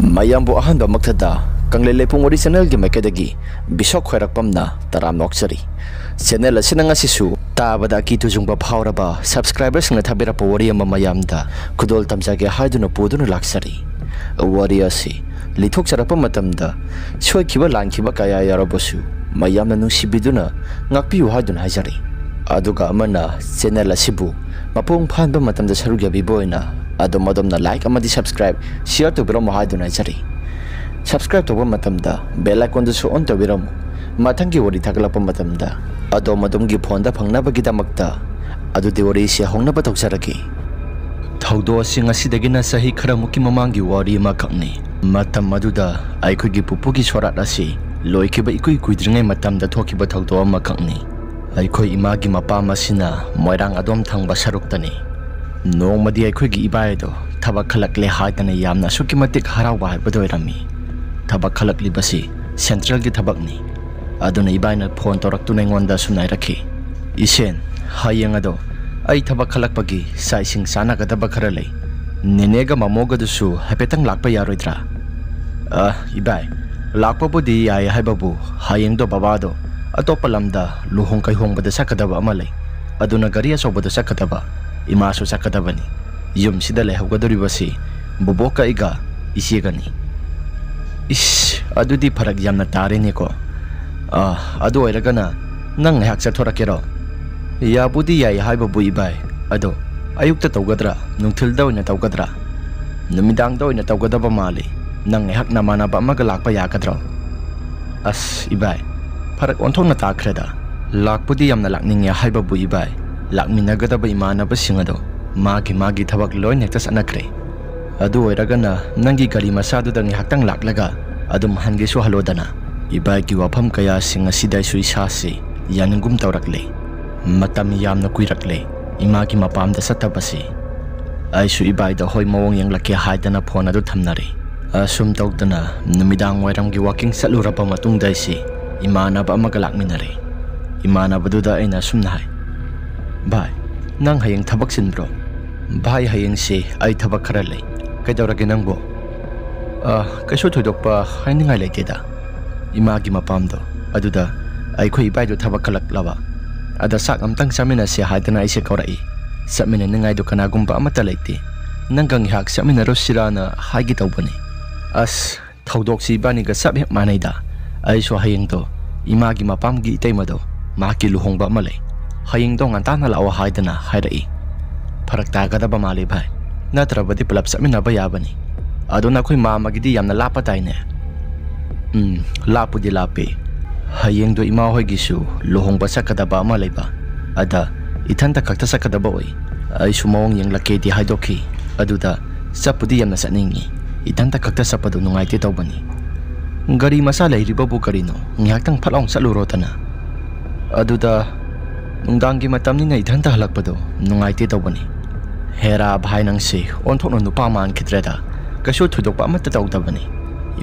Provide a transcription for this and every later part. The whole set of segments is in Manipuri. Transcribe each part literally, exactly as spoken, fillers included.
ꯃꯌꯥꯝꯕꯨ ꯑꯍꯥꯟꯕꯃꯛꯇꯗ ꯀꯪꯂꯩ ꯂꯩꯄꯨꯡ ꯋꯥꯔꯤ ꯆꯦꯅꯦꯜꯒꯤ ꯃꯥꯏꯀꯩꯗꯒꯤ ꯕꯤꯁꯣꯛ ꯈ꯭ꯋꯥꯏꯔꯥꯛꯄꯝꯅ ꯇꯔꯥꯝꯅ ꯑꯣꯛꯆꯔꯤ꯫ ꯆꯦꯅꯦꯜ ꯑꯁꯤꯅ ꯉꯁꯤꯁꯨ ꯇꯥꯕꯗ ꯑꯀꯤ ꯇꯨꯖꯨꯡꯕ ꯐꯥꯎꯔꯕ ꯁꯕꯁꯀ꯭ꯔꯥꯏꯕꯔꯁꯤꯡꯅ ꯊꯥꯕꯤꯔꯛꯄ ꯋꯥꯔꯤ ꯑꯃ ꯃꯌꯥꯝꯗ ꯈꯨꯗꯣꯜ ꯇꯝꯖꯒꯦ ꯍꯥꯏꯗꯨꯅ ꯄꯨꯗꯨꯅ ꯂꯥꯛꯆꯔꯤ꯫ ꯋꯥꯔꯤ ꯑꯁꯤ ꯂꯤꯊꯣꯛꯆꯔꯛꯄ ꯃꯇꯝꯗ ꯁꯣꯏꯈꯤꯕ ꯂꯥꯟꯈꯤꯕ ꯀꯌꯥ ꯌꯥꯎꯔꯕꯁꯨ ꯃꯌꯥꯝꯅ ꯅꯨꯡꯁꯤꯕꯤꯗꯨꯅ ꯉꯥꯛꯄꯤꯌꯨ ꯍꯥꯏꯗꯨꯅ ꯍꯥꯏꯖꯔꯤ꯫ ꯑꯗꯨꯒ ꯑꯃꯅ ꯆꯦꯅꯦꯜ ꯑꯁꯤꯕꯨ ꯃꯄꯨꯡ ꯐꯥꯍꯟꯕ ꯃꯇꯝꯗ ꯁꯔꯨꯛ ꯌꯥꯕꯤꯕ ꯑꯣꯏꯅ ꯑꯗꯣꯝ ꯑꯗꯣꯝꯅ ꯂꯥꯏꯛ ꯑꯃꯗꯤ ꯁꯕꯁꯀ꯭ꯔꯥꯏꯕ, ꯁꯤꯌꯔ ꯇꯧꯕꯤꯔꯝꯃꯨ ꯍꯥꯏꯗꯨꯅ ꯍꯥꯏꯖꯔꯤ꯫ ꯁꯕꯁꯀ꯭ꯔꯥꯏꯕ ꯇꯧꯕ ꯃꯇꯝꯗ ꯕꯦꯜ ꯑꯥꯏꯀꯣꯟꯗꯨꯁꯨ ꯑꯣꯟ ꯇꯧꯕꯤꯔꯝꯃꯨ꯫ ꯃꯊꯪꯒꯤ ꯋꯥꯔꯤ ꯊꯥꯒꯠꯂꯛꯄ ꯃꯇꯝꯗ ꯑꯗꯣꯝ ꯑꯗꯣꯝꯒꯤ ꯐꯣꯟꯗ ꯐꯪꯅꯕꯒꯤꯗꯃꯛꯇ꯫ ꯑꯗꯨꯗꯤ ꯋꯥꯔꯤꯁꯤ ꯍꯧꯅꯕ ꯇꯧꯖꯔꯛꯀꯦ꯫ ꯊꯧꯗꯣꯛ ꯑꯁꯤ ꯉꯁꯤꯗꯒꯤꯅ ꯆꯍꯤ ꯈꯔꯃꯨꯛꯀꯤ ꯃꯃꯥꯡꯒꯤ ꯋꯥꯔꯤ ꯑꯃꯈꯛꯅꯤ꯫ ꯃꯇꯝ ꯑꯗꯨꯗ ꯑꯩꯈꯣꯏꯒꯤ ꯄꯨꯄꯨꯒꯤ ꯁꯣꯔꯥꯠ ꯑꯁꯤ ꯂꯣꯏꯈꯤꯕ ꯏꯀꯨꯏ ꯀꯨꯏꯗ꯭ꯔꯤꯉꯩ ꯃꯇꯝꯗ ꯊꯣꯛꯈꯤꯕ ꯊꯧꯗꯣꯛ ꯑꯃꯈꯛꯅꯤ꯫ ꯑꯩꯈꯣꯏ ꯏꯃꯥꯒꯤ ꯃꯄꯥꯝ ꯑꯁꯤꯅ ꯃꯣꯏꯔꯥꯡ ꯑꯗꯣꯝ ꯊꯪꯕ ꯁꯔꯨꯛꯇꯅꯤ꯫ ꯅꯣꯡꯃꯗꯤ ꯑꯩꯈꯣꯏꯒꯤ ꯏꯕꯥꯏ ꯑꯗꯣ ꯊꯕꯛ ꯈꯜꯂꯛꯂꯦ ꯍꯥꯏꯗꯅ ꯌꯥꯝꯅ ꯑꯁꯨꯛꯀꯤ ꯃꯇꯤꯛ ꯍꯔꯥꯎꯕ ꯍꯥꯏꯕꯗꯨ ꯑꯣꯏꯔꯝꯃꯤ꯫ ꯊꯕꯛ ꯈꯜꯂꯛꯂꯤꯕꯁꯤ ꯁꯦꯟꯇ꯭ꯔꯦꯜꯒꯤ ꯊꯕꯛꯅꯤ꯫ ꯑꯗꯨꯅ ꯏꯕꯥꯏꯅ ꯐꯣꯟ ꯇꯧꯔꯛꯇꯨꯅ ꯑꯩꯉꯣꯟꯗ ꯑꯁꯨꯝꯅ ꯍꯥꯏꯔꯛꯈꯤ, "ꯏꯁꯦꯟ, ꯍꯌꯦꯡ ꯑꯗꯣ ꯑꯩ ꯊꯕꯛ ꯈꯜꯂꯛꯄꯒꯤ ꯆꯥꯛ ꯏꯁꯤꯡ ꯆꯥꯅꯒꯗꯕ ꯈꯔ ꯂꯩ꯫ ꯅꯦꯅꯦꯒ ꯃꯃꯣꯒꯗꯨꯁꯨ ꯍꯥꯏꯐꯦꯠꯇꯪ ꯂꯥꯛꯄ ꯌꯥꯔꯣꯏꯗ꯭ꯔꯥ?" "ꯑ, ꯏꯕꯥꯏ, ꯂꯥꯛꯄꯕꯨꯗꯤ ꯌꯥꯏ ꯍꯥꯏꯕꯕꯨ ꯍꯌꯦꯡꯗꯣ ꯕꯕꯥꯗꯣ ꯑꯇꯣꯞꯄ ꯂꯝꯗ ꯂꯨꯍꯣꯡ ꯀꯩꯍꯣꯡꯕꯗ ꯆꯠꯀꯗꯕ ꯑꯃ ꯂꯩ꯫ ꯑꯗꯨꯅ ꯒꯥꯔꯤ ꯑꯆꯧꯕꯗ ꯆꯠꯀꯗꯕ, ꯏꯃꯥꯁꯨ ꯆꯠꯀꯗꯕꯅꯤ꯫ ꯌꯨꯝꯁꯤꯗ ꯂꯩꯍꯧꯒꯗꯧꯔꯤꯕꯁꯤ ꯕꯣꯕꯣꯛꯀ ꯑꯩꯒ ꯏꯆꯦꯒꯅꯤ꯫" "ꯏꯁ, ꯑꯗꯨꯗꯤ ꯐꯔꯛ ꯌꯥꯝꯅ ꯇꯥꯔꯦꯅꯦꯀꯣ꯫ ꯑꯥ, ꯑꯗꯨ ꯑꯣꯏꯔꯒꯅ ꯅꯪ ꯉꯥꯏꯍꯥꯛ ꯆꯠꯊꯣꯔꯛꯀꯦꯔꯣ?" "ꯌꯥꯕꯨꯗꯤ ꯌꯥꯏ ꯍꯥꯏꯕꯕꯨ ꯏꯕꯥꯏ, ꯑꯗꯣ ꯑꯌꯨꯛꯇ ꯇꯧꯒꯗ꯭ꯔꯥ, ꯅꯨꯡꯊꯤꯜꯗ ꯑꯣꯏꯅ ꯇꯧꯒꯗ꯭ꯔꯥ? ꯅꯨꯃꯤꯗꯥꯡꯗ ꯑꯣꯏꯅ ꯇꯧꯒꯗꯕ ꯃꯥꯜꯂꯤ꯫ ꯅꯪ ꯉꯥꯏꯍꯥꯛ ꯅꯃꯥꯟꯅꯕ ꯑꯃꯒ ꯂꯥꯛꯄ ꯌꯥꯒꯗ꯭ꯔꯣ?" "ꯑꯁ ꯏꯕꯥꯏ, ꯐꯔꯛ ꯑꯣꯟꯊꯣꯛꯅ ꯇꯥꯈ꯭ꯔꯦꯗ꯫ ꯂꯥꯛꯄꯨꯗꯤ ꯌꯥꯝꯅ ꯂꯥꯛꯅꯤꯡꯉꯦ ꯍꯥꯏꯕꯕꯨ ꯏꯕꯥꯏ, ꯂꯥꯛꯃꯤꯟꯅꯒꯗꯕ ꯏꯃꯥꯟꯅꯕꯁꯤꯡ ꯑꯗꯣ ꯃꯥꯒꯤ ꯃꯥꯒꯤ ꯊꯕꯛ ꯂꯣꯏꯅ ꯍꯦꯛꯇ ꯆꯠꯅꯈ꯭ꯔꯦ꯫ ꯑꯗꯨ ꯑꯣꯏꯔꯒꯅ ꯅꯪꯒꯤ ꯒꯥꯔꯤ ꯃꯆꯥꯗꯨꯗ ꯉꯥꯏꯍꯥꯛꯇꯪ ꯂꯥꯛꯂꯒ ꯑꯗꯨꯝ ꯍꯟꯒꯦꯁꯨ ꯍꯜꯂꯣꯗꯅ꯫" ꯏꯕꯥꯏꯒꯤ ꯋꯥꯐꯝ ꯀꯌꯥꯁꯤꯡ ꯑꯁꯤꯗ ꯑꯩꯁꯨ ꯏꯁꯥꯁꯤ ꯌꯥꯅꯤꯡꯒꯨꯝ ꯇꯧꯔꯛꯂꯦ꯫ ꯃꯇꯝ ꯌꯥꯝꯅ ꯀꯨꯏꯔꯛꯂꯦ ꯏꯃꯥꯒꯤ ꯃꯄꯥꯝꯗ ꯆꯠꯇꯕꯁꯤ꯫ ꯑꯩꯁꯨ ꯏꯕꯥꯏꯗ ꯍꯣꯏ ꯃꯑꯣꯡ ꯌꯦꯡꯂꯛꯀꯦ ꯍꯥꯏꯗꯅ ꯐꯣꯟ ꯑꯗꯨ ꯊꯝꯅꯔꯦ꯫ ꯑꯁꯨꯝ ꯇꯧꯗꯅ ꯅꯨꯃꯤꯗꯥꯡ ꯋꯥꯏꯔꯝꯒꯤ ꯋꯥꯀꯤꯡ ꯆꯠꯂꯨꯔꯕ ꯃꯇꯨꯡꯗ ꯑꯩꯁꯤ ꯏꯃꯥꯟꯅꯕ ꯑꯃꯒ ꯂꯥꯛꯃꯤꯟꯅꯔꯦ꯫ ꯏꯃꯥꯟꯅꯕꯗꯨꯗ ꯑꯩꯅ ꯑꯁꯨꯝꯅ ꯍꯥꯏ, "ꯚꯥꯏ, ꯅꯪ ꯍꯌꯦꯡ ꯊꯕꯛ ꯆꯤꯟꯕ꯭ꯔꯣ?" "ꯚꯥꯏ, ꯍꯌꯦꯡꯁꯤ ꯑꯩ ꯊꯕꯛ ꯈꯔ ꯂꯩ꯫ ꯀꯩꯗꯧꯔꯒꯦ ꯅꯪꯕꯣ?" "ꯑ, ꯀꯩꯁꯨ ꯊꯣꯏꯗꯣꯛꯄ ꯍꯥꯏꯅꯤꯡꯉꯥꯏ ꯂꯩꯇꯦꯗ꯫ ꯏꯃꯥꯒꯤ ꯃꯄꯥꯝꯗꯣ, ꯑꯗꯨꯗ ꯑꯩꯈꯣꯏ ꯏꯕꯥꯏꯗꯣ ꯊꯕꯛ ꯈꯜꯂꯛꯂꯕ꯫ ꯑꯗ ꯆꯥꯛ ꯑꯝꯇꯪ ꯆꯥꯃꯤꯟꯅꯁꯦ ꯍꯥꯏꯗꯅ ꯑꯩꯁꯦ ꯀꯧꯔꯛꯏ꯫ ꯆꯠꯃꯤꯟꯅꯅꯤꯡꯉꯥꯏꯗꯣ ꯀꯅꯥꯒꯨꯝꯕ ꯑꯃꯠꯇ ꯂꯩꯇꯦ꯫ ꯅꯪꯒ ꯉꯥꯏꯍꯥꯛ ꯆꯠꯃꯤꯟꯅꯔꯨꯁꯤꯔꯥꯅ ꯍꯥꯏꯒꯦ ꯇꯧꯕꯅꯤ꯫ ꯑꯁ, ꯊꯧꯗꯣꯛꯁꯤ ꯏꯕꯥꯅꯤꯒ ꯆꯞ ꯍꯦꯛ ꯃꯥꯟꯅꯩꯗ꯫ ꯑꯩꯁꯨ ꯍꯌꯦꯡꯗꯣ ꯏꯃꯥꯒꯤ ꯃꯄꯥꯝꯒꯤ ꯏꯇꯩꯃꯗꯣ, ꯃꯍꯥꯛꯀꯤ ꯂꯨꯍꯣꯡꯕ ꯑꯃ ꯂꯩ꯫ ꯍꯌꯦꯡꯗꯣ ꯉꯟꯇꯥꯅ ꯂꯥꯛꯑꯣ ꯍꯥꯏꯗꯅ ꯍꯥꯏꯔꯛꯏ꯫ ꯐꯔꯛ ꯇꯥꯒꯗꯕ ꯃꯥꯜꯂꯤ ꯚꯥꯏ꯫ ꯅꯠꯇ꯭ꯔꯕꯗꯤ ꯄꯨꯂꯞ ꯆꯠꯃꯤꯟꯅꯕ ꯌꯥꯕꯅꯤ꯫ ꯑꯗꯣ ꯅꯈꯣꯏ ꯃꯥꯝꯃꯒꯤꯗꯤ ꯌꯥꯝꯅ ꯂꯥꯞꯄ ꯇꯥꯏꯅꯦ?" "ꯎꯝ, ꯂꯥꯞꯄꯨꯗꯤ ꯂꯥꯞꯄꯤ꯫ ꯍꯌꯦꯡꯗꯣ ꯏꯃꯥ ꯍꯣꯏꯒꯤꯁꯨ ꯂꯨꯍꯣꯡꯕ ꯆꯠꯀꯗꯕ ꯑꯃ ꯂꯩꯕ꯫ ꯑꯗ ꯏꯊꯟꯇ ꯈꯛꯇ ꯆꯠꯀꯗꯕ ꯑꯣꯏ꯫ ꯑꯩꯁꯨ ꯃꯑꯣꯡ ꯌꯦꯡꯂꯛꯀꯦꯗꯤ ꯍꯥꯏꯗꯣꯛꯈꯤ꯫ ꯑꯗꯨꯗ ꯆꯠꯄꯨꯗꯤ ꯌꯥꯝꯅ ꯆꯠꯅꯤꯡꯉꯤ꯫ ꯏꯊꯟꯇ ꯈꯛꯇ ꯆꯠꯄꯗꯣ ꯅꯨꯡꯉꯥꯏꯇꯦ ꯇꯧꯕꯅꯤ꯫ ꯒꯥꯔꯤ ꯃꯆꯥ ꯂꯩꯔꯤꯕꯕꯨ ꯀꯔꯤꯅꯣ? ꯉꯥꯏꯍꯥꯛꯇꯪ ꯐꯠ ꯂꯥꯎꯅ ꯆꯠꯂꯨꯔꯣꯗꯅ꯫ ꯑꯗꯨꯗ ꯅꯨꯡꯗꯥꯡꯒꯤ ꯃꯇꯝꯅꯤꯅ ꯏꯊꯟꯇ ꯍꯜꯂꯛꯄꯗꯣ ꯅꯨꯡꯉꯥꯏꯇꯦ ꯇꯧꯕꯅꯤ꯫" "ꯍꯦꯔꯥ ꯚꯥꯏ, ꯅꯪꯁꯤ ꯑꯣꯟꯊꯣꯛꯅ ꯅꯨꯄꯥ ꯃꯥꯟꯈꯤꯗ꯭ꯔꯦꯗ꯫ ꯀꯩꯁꯨ ꯊꯣꯏꯗꯣꯛꯄ ꯑꯃꯠꯇ ꯇꯧꯗꯕꯅꯤ꯫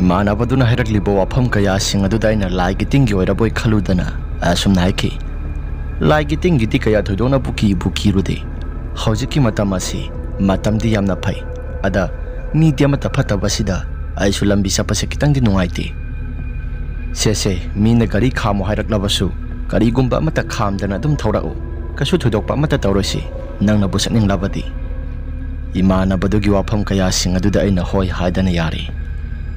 ꯏꯃꯥꯟꯅꯕꯗꯨꯅ ꯍꯥꯏꯔꯛꯂꯤꯕ ꯋꯥꯐꯝ ꯀꯌꯥꯁꯤꯡ ꯑꯗꯨꯗ ꯑꯩꯅ ꯂꯥꯏꯒꯤ ꯇꯤꯟꯒꯤ ꯑꯣꯏꯔꯕꯣꯏ ꯈꯜꯂꯨꯗꯅ ꯑꯁꯨꯝꯅ ꯍꯥꯏꯈꯤ꯫" "ꯂꯥꯏꯒꯤ ꯇꯤꯟꯒꯤꯗꯤ ꯀꯌꯥ ꯊꯣꯏꯗꯣꯛꯅꯕꯨ ꯀꯤꯕꯨ ꯀꯤꯔꯨꯗꯦ꯫ ꯍꯧꯖꯤꯛꯀꯤ ꯃꯇꯝ ꯑꯁꯤ ꯃꯇꯝꯗꯤ ꯌꯥꯝꯅ ꯐꯩ꯫ ꯑꯗ ꯃꯤꯗꯤ ꯑꯃꯠꯇ ꯐꯠꯇꯕꯁꯤꯗ ꯑꯩꯁꯨ ꯂꯝꯕꯤ ꯆꯠꯄꯁꯦ ꯈꯤꯇꯪꯗꯤ ꯅꯨꯡꯉꯥꯏꯇꯦ꯫ ꯁꯦ ꯁꯦ, ꯃꯤꯅ ꯒꯥꯔꯤ ꯈꯥꯝꯃꯣ ꯍꯥꯏꯔꯛꯂꯕꯁꯨ ꯀꯔꯤꯒꯨꯝꯕ ꯑꯃꯠꯇ ꯈꯥꯝꯗꯅ ꯑꯗꯨꯝ ꯊꯧꯔꯛꯎ꯫ ꯀꯩꯁꯨ ꯊꯣꯏꯗꯣꯛꯄ ꯑꯃꯠꯇ ꯇꯧꯔꯣꯏꯁꯤ, ꯅꯪꯅꯕꯨ ꯆꯠꯅꯤꯡꯂꯕꯗꯤ꯫" ꯏꯃꯥꯟꯅꯕꯗꯨꯒꯤ ꯋꯥꯐꯝ ꯀꯌꯥꯁꯤꯡ ꯑꯗꯨꯗ ꯑꯩꯅ ꯍꯣꯏ ꯍꯥꯏꯗꯅ ꯌꯥꯔꯦ꯫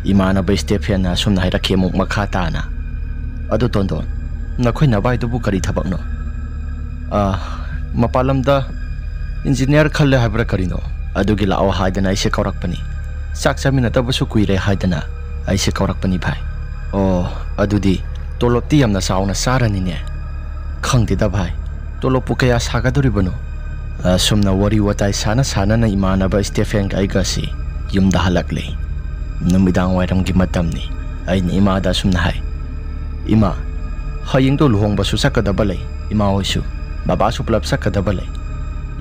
ꯏꯃꯥꯟꯅꯕ ꯁ꯭ꯇꯦꯐꯦꯟꯅ ꯑꯁꯨꯝꯅ ꯍꯥꯏꯔꯛꯈꯤ ꯑꯃꯨꯛ ꯃꯈꯥ ꯇꯥꯅ, "ꯑꯗꯨ ꯇꯣꯟꯗꯣꯟ, ꯅꯈꯣꯏ ꯅꯚꯥꯏꯗꯨꯕꯨ ꯀꯔꯤ ꯊꯕꯛꯅꯣ?" "ꯑ, ꯃꯄꯥꯟ ꯂꯝꯗ ꯏꯟꯖꯤꯅꯤꯌꯥꯔ ꯈꯜꯂꯦ ꯍꯥꯏꯕ꯭ꯔꯥ ꯀꯔꯤꯅꯣ, ꯑꯗꯨꯒꯤ ꯂꯥꯛꯑꯣ ꯍꯥꯏꯗꯅ ꯑꯩꯁꯦ ꯀꯧꯔꯛꯄꯅꯤ꯫ ꯆꯥꯛ ꯆꯥꯃꯤꯟꯅꯗꯕꯁꯨ ꯀꯨꯏꯔꯦ ꯍꯥꯏꯗꯅ ꯑꯩꯁꯦ ꯀꯧꯔꯛꯄꯅꯤ ꯚꯥꯏ꯫" "ꯑꯣ, ꯑꯗꯨꯗꯤ ꯇꯣꯂꯣꯞꯇꯤ ꯌꯥꯝꯅ ꯆꯥꯎꯅ ꯆꯥꯔꯅꯤꯅꯦ꯫" "ꯈꯪꯗꯦꯗ ꯚꯥꯏ, ꯇꯣꯂꯣꯞꯄꯨ ꯀꯌꯥ ꯁꯥꯒꯗꯧꯔꯤꯕꯅꯣ?" ꯑꯁꯨꯝꯅ ꯋꯥꯔꯤ ꯋꯥꯇꯥꯏ ꯁꯥꯟꯅ ꯁꯥꯟꯅꯅ ꯏꯃꯥꯟꯅꯕ ꯁ꯭ꯇꯦꯐꯦꯟꯒ ꯑꯩꯒ ꯑꯁꯤ ꯌꯨꯝꯗ ꯍꯜꯂꯛꯂꯤ꯫ ꯅꯨꯃꯤꯗꯥꯡ ꯋꯥꯏꯔꯝꯒꯤ ꯃꯇꯝꯅꯤ꯫ ꯑꯩꯅ ꯏꯃꯥꯗ ꯑꯁꯨꯝꯅ ꯍꯥꯏ, "ꯏꯃꯥ, ꯍꯌꯦꯡꯗꯣ ꯂꯨꯍꯣꯡꯕꯁꯨ ꯆꯠꯀꯗꯕ ꯂꯩ, ꯏꯃꯥ ꯍꯣꯏꯁꯨ, ꯕꯕꯥꯁꯨ ꯄꯨꯂꯞ ꯆꯠꯀꯗꯕ ꯂꯩ꯫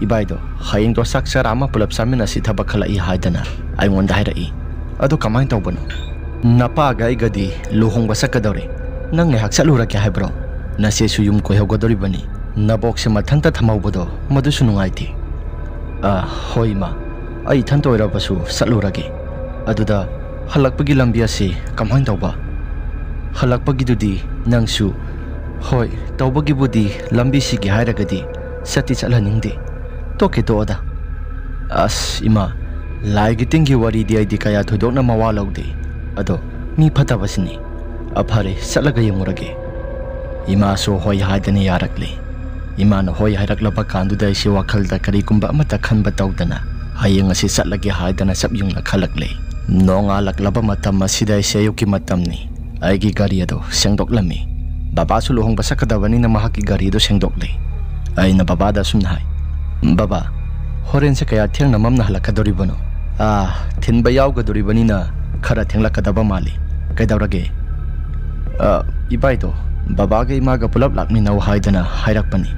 ꯏꯕꯥꯏꯗꯣ ꯍꯌꯦꯡꯗꯣ ꯆꯥꯛ ꯆꯔꯥ ꯑꯃ ꯄꯨꯂꯞ ꯆꯥꯃꯤꯟꯅꯁꯤ ꯊꯕꯛ ꯈꯜꯂꯛꯏ ꯍꯥꯏꯗꯅ ꯑꯩꯉꯣꯟꯗ ꯍꯥꯏꯔꯛꯏ꯫ ꯑꯗꯨ ꯀꯃꯥꯏꯅ ꯇꯧꯕꯅꯣ? ꯅꯄꯥꯒ ꯑꯩꯒꯗꯤ ꯂꯨꯍꯣꯡꯕ ꯆꯠꯀꯗꯧꯔꯦ꯫ ꯅꯪ ꯉꯥꯏꯍꯥꯛ ꯆꯠꯂꯨꯔꯒꯦ ꯍꯥꯏꯕ꯭ꯔꯣ? ꯅꯆꯦꯁꯨ ꯌꯨꯝ ꯀꯣꯏꯍꯧꯒꯗꯧꯔꯤꯕꯅꯤ꯫ ꯅꯕꯣꯛꯁꯦ ꯃꯊꯟꯇ ꯊꯝꯍꯧꯕꯗꯣ ꯃꯗꯨꯁꯨ ꯅꯨꯡꯉꯥꯏꯇꯦ꯫" "ꯑ, ꯍꯣꯏ ꯏꯃꯥ, ꯑꯩ ꯏꯊꯟꯇ ꯑꯣꯏꯔꯕꯁꯨ ꯆꯠꯂꯨꯔꯒꯦ꯫ ꯑꯗꯨꯗ "ꯍꯜꯂꯛꯄꯒꯤ ꯂꯝꯕꯤ ꯑꯁꯤ ꯀꯃꯥꯏꯅ ꯇꯧꯕ?" "ꯍꯜꯂꯛꯄꯒꯤꯗꯨꯗꯤ ꯅꯪꯁꯨ, ꯍꯣꯏ, ꯇꯧꯕꯒꯤꯕꯨꯗꯤ ꯂꯝꯕꯤꯁꯤꯒꯤ ꯍꯥꯏꯔꯒꯗꯤ ꯆꯠꯇꯤ ꯆꯠꯍꯟꯅꯤꯡꯗꯦ꯫ ꯇꯣꯛꯀꯦ ꯇꯣꯛꯑꯣꯗ꯫" "ꯑꯁ ꯏꯃꯥ, ꯂꯥꯏꯒꯤ ꯇꯤꯟꯒꯤ ꯋꯥꯔꯤꯗꯤ ꯑꯩꯗꯤ ꯀꯌꯥ ꯊꯣꯏꯗꯣꯛꯅ ꯃꯋꯥ ꯂꯧꯗꯦ꯫ ꯑꯗꯣ ꯃꯤ ꯐꯠꯇꯕꯁꯤꯅꯤ꯫ ꯑ, ꯐꯔꯦ, ꯆꯠꯂꯒ ꯌꯦꯡꯉꯨꯔꯒꯦ꯫" ꯏꯃꯥꯁꯨ ꯍꯣꯏ ꯍꯥꯏꯗꯅ ꯌꯥꯔꯛꯂꯦ꯫ ꯏꯃꯥꯅ ꯍꯣꯏ ꯍꯥꯏꯔꯛꯂꯕ ꯀꯥꯟꯗꯨꯗ ꯑꯩꯁꯦ ꯋꯥꯈꯜꯗ ꯀꯔꯤꯒꯨꯝꯕ ꯑꯃꯠꯇ ꯈꯟꯕ ꯇꯧꯗꯅ ꯍꯌꯦꯡ ꯑꯁꯤ ꯆꯠꯂꯒꯦ ꯍꯥꯏꯗꯅ ꯆꯞ ꯌꯨꯡꯅ ꯈꯜꯂꯛꯂꯦ꯫ ꯅꯣꯡꯉꯥꯜꯂꯛꯂꯕ ꯃꯇꯝ ꯑꯁꯤꯗ ꯑꯩꯁꯦ ꯑꯌꯨꯛꯀꯤ ꯃꯇꯝꯅꯤ꯫ ꯑꯩꯒꯤ ꯒꯥꯔꯤ ꯑꯗꯨ ꯁꯦꯡꯗꯣꯛꯂꯝꯃꯤ꯫ ꯕꯕꯥꯁꯨ ꯂꯨꯍꯣꯡꯕ ꯆꯠꯀꯗꯕꯅꯤꯅ ꯃꯍꯥꯛꯀꯤ ꯒꯥꯔꯤ ꯑꯗꯨ ꯁꯦꯡꯗꯣꯛꯂꯦ꯫ ꯑꯩꯅ ꯕꯕꯥꯗ ꯑꯁꯨꯝꯅ ꯍꯥꯏ, "ꯕꯕꯥ, ꯍꯣꯔꯦꯟꯁꯦ ꯀꯌꯥ ꯊꯦꯡꯅ ꯃꯝꯅ ꯍꯜꯂꯛꯀꯗꯧꯔꯤꯕꯅꯣ?" "ꯑꯥ, ꯊꯤꯟꯕ ꯌꯥꯎꯒꯗꯧꯔꯤꯕꯅꯤꯅ ꯈꯔ ꯊꯦꯡꯂꯛꯀꯗꯕ ꯃꯥꯜꯂꯤ꯫ ꯀꯩꯗꯧꯔꯒꯦ?" "ꯑ, ꯏꯕꯥꯏꯗꯣ ꯕꯕꯥꯒ ꯏꯃꯥꯒ ꯄꯨꯂꯞ ꯂꯥꯛꯃꯤꯟꯅꯧ ꯍꯥꯏꯗꯅ ꯍꯥꯏꯔꯛꯄꯅꯤ꯫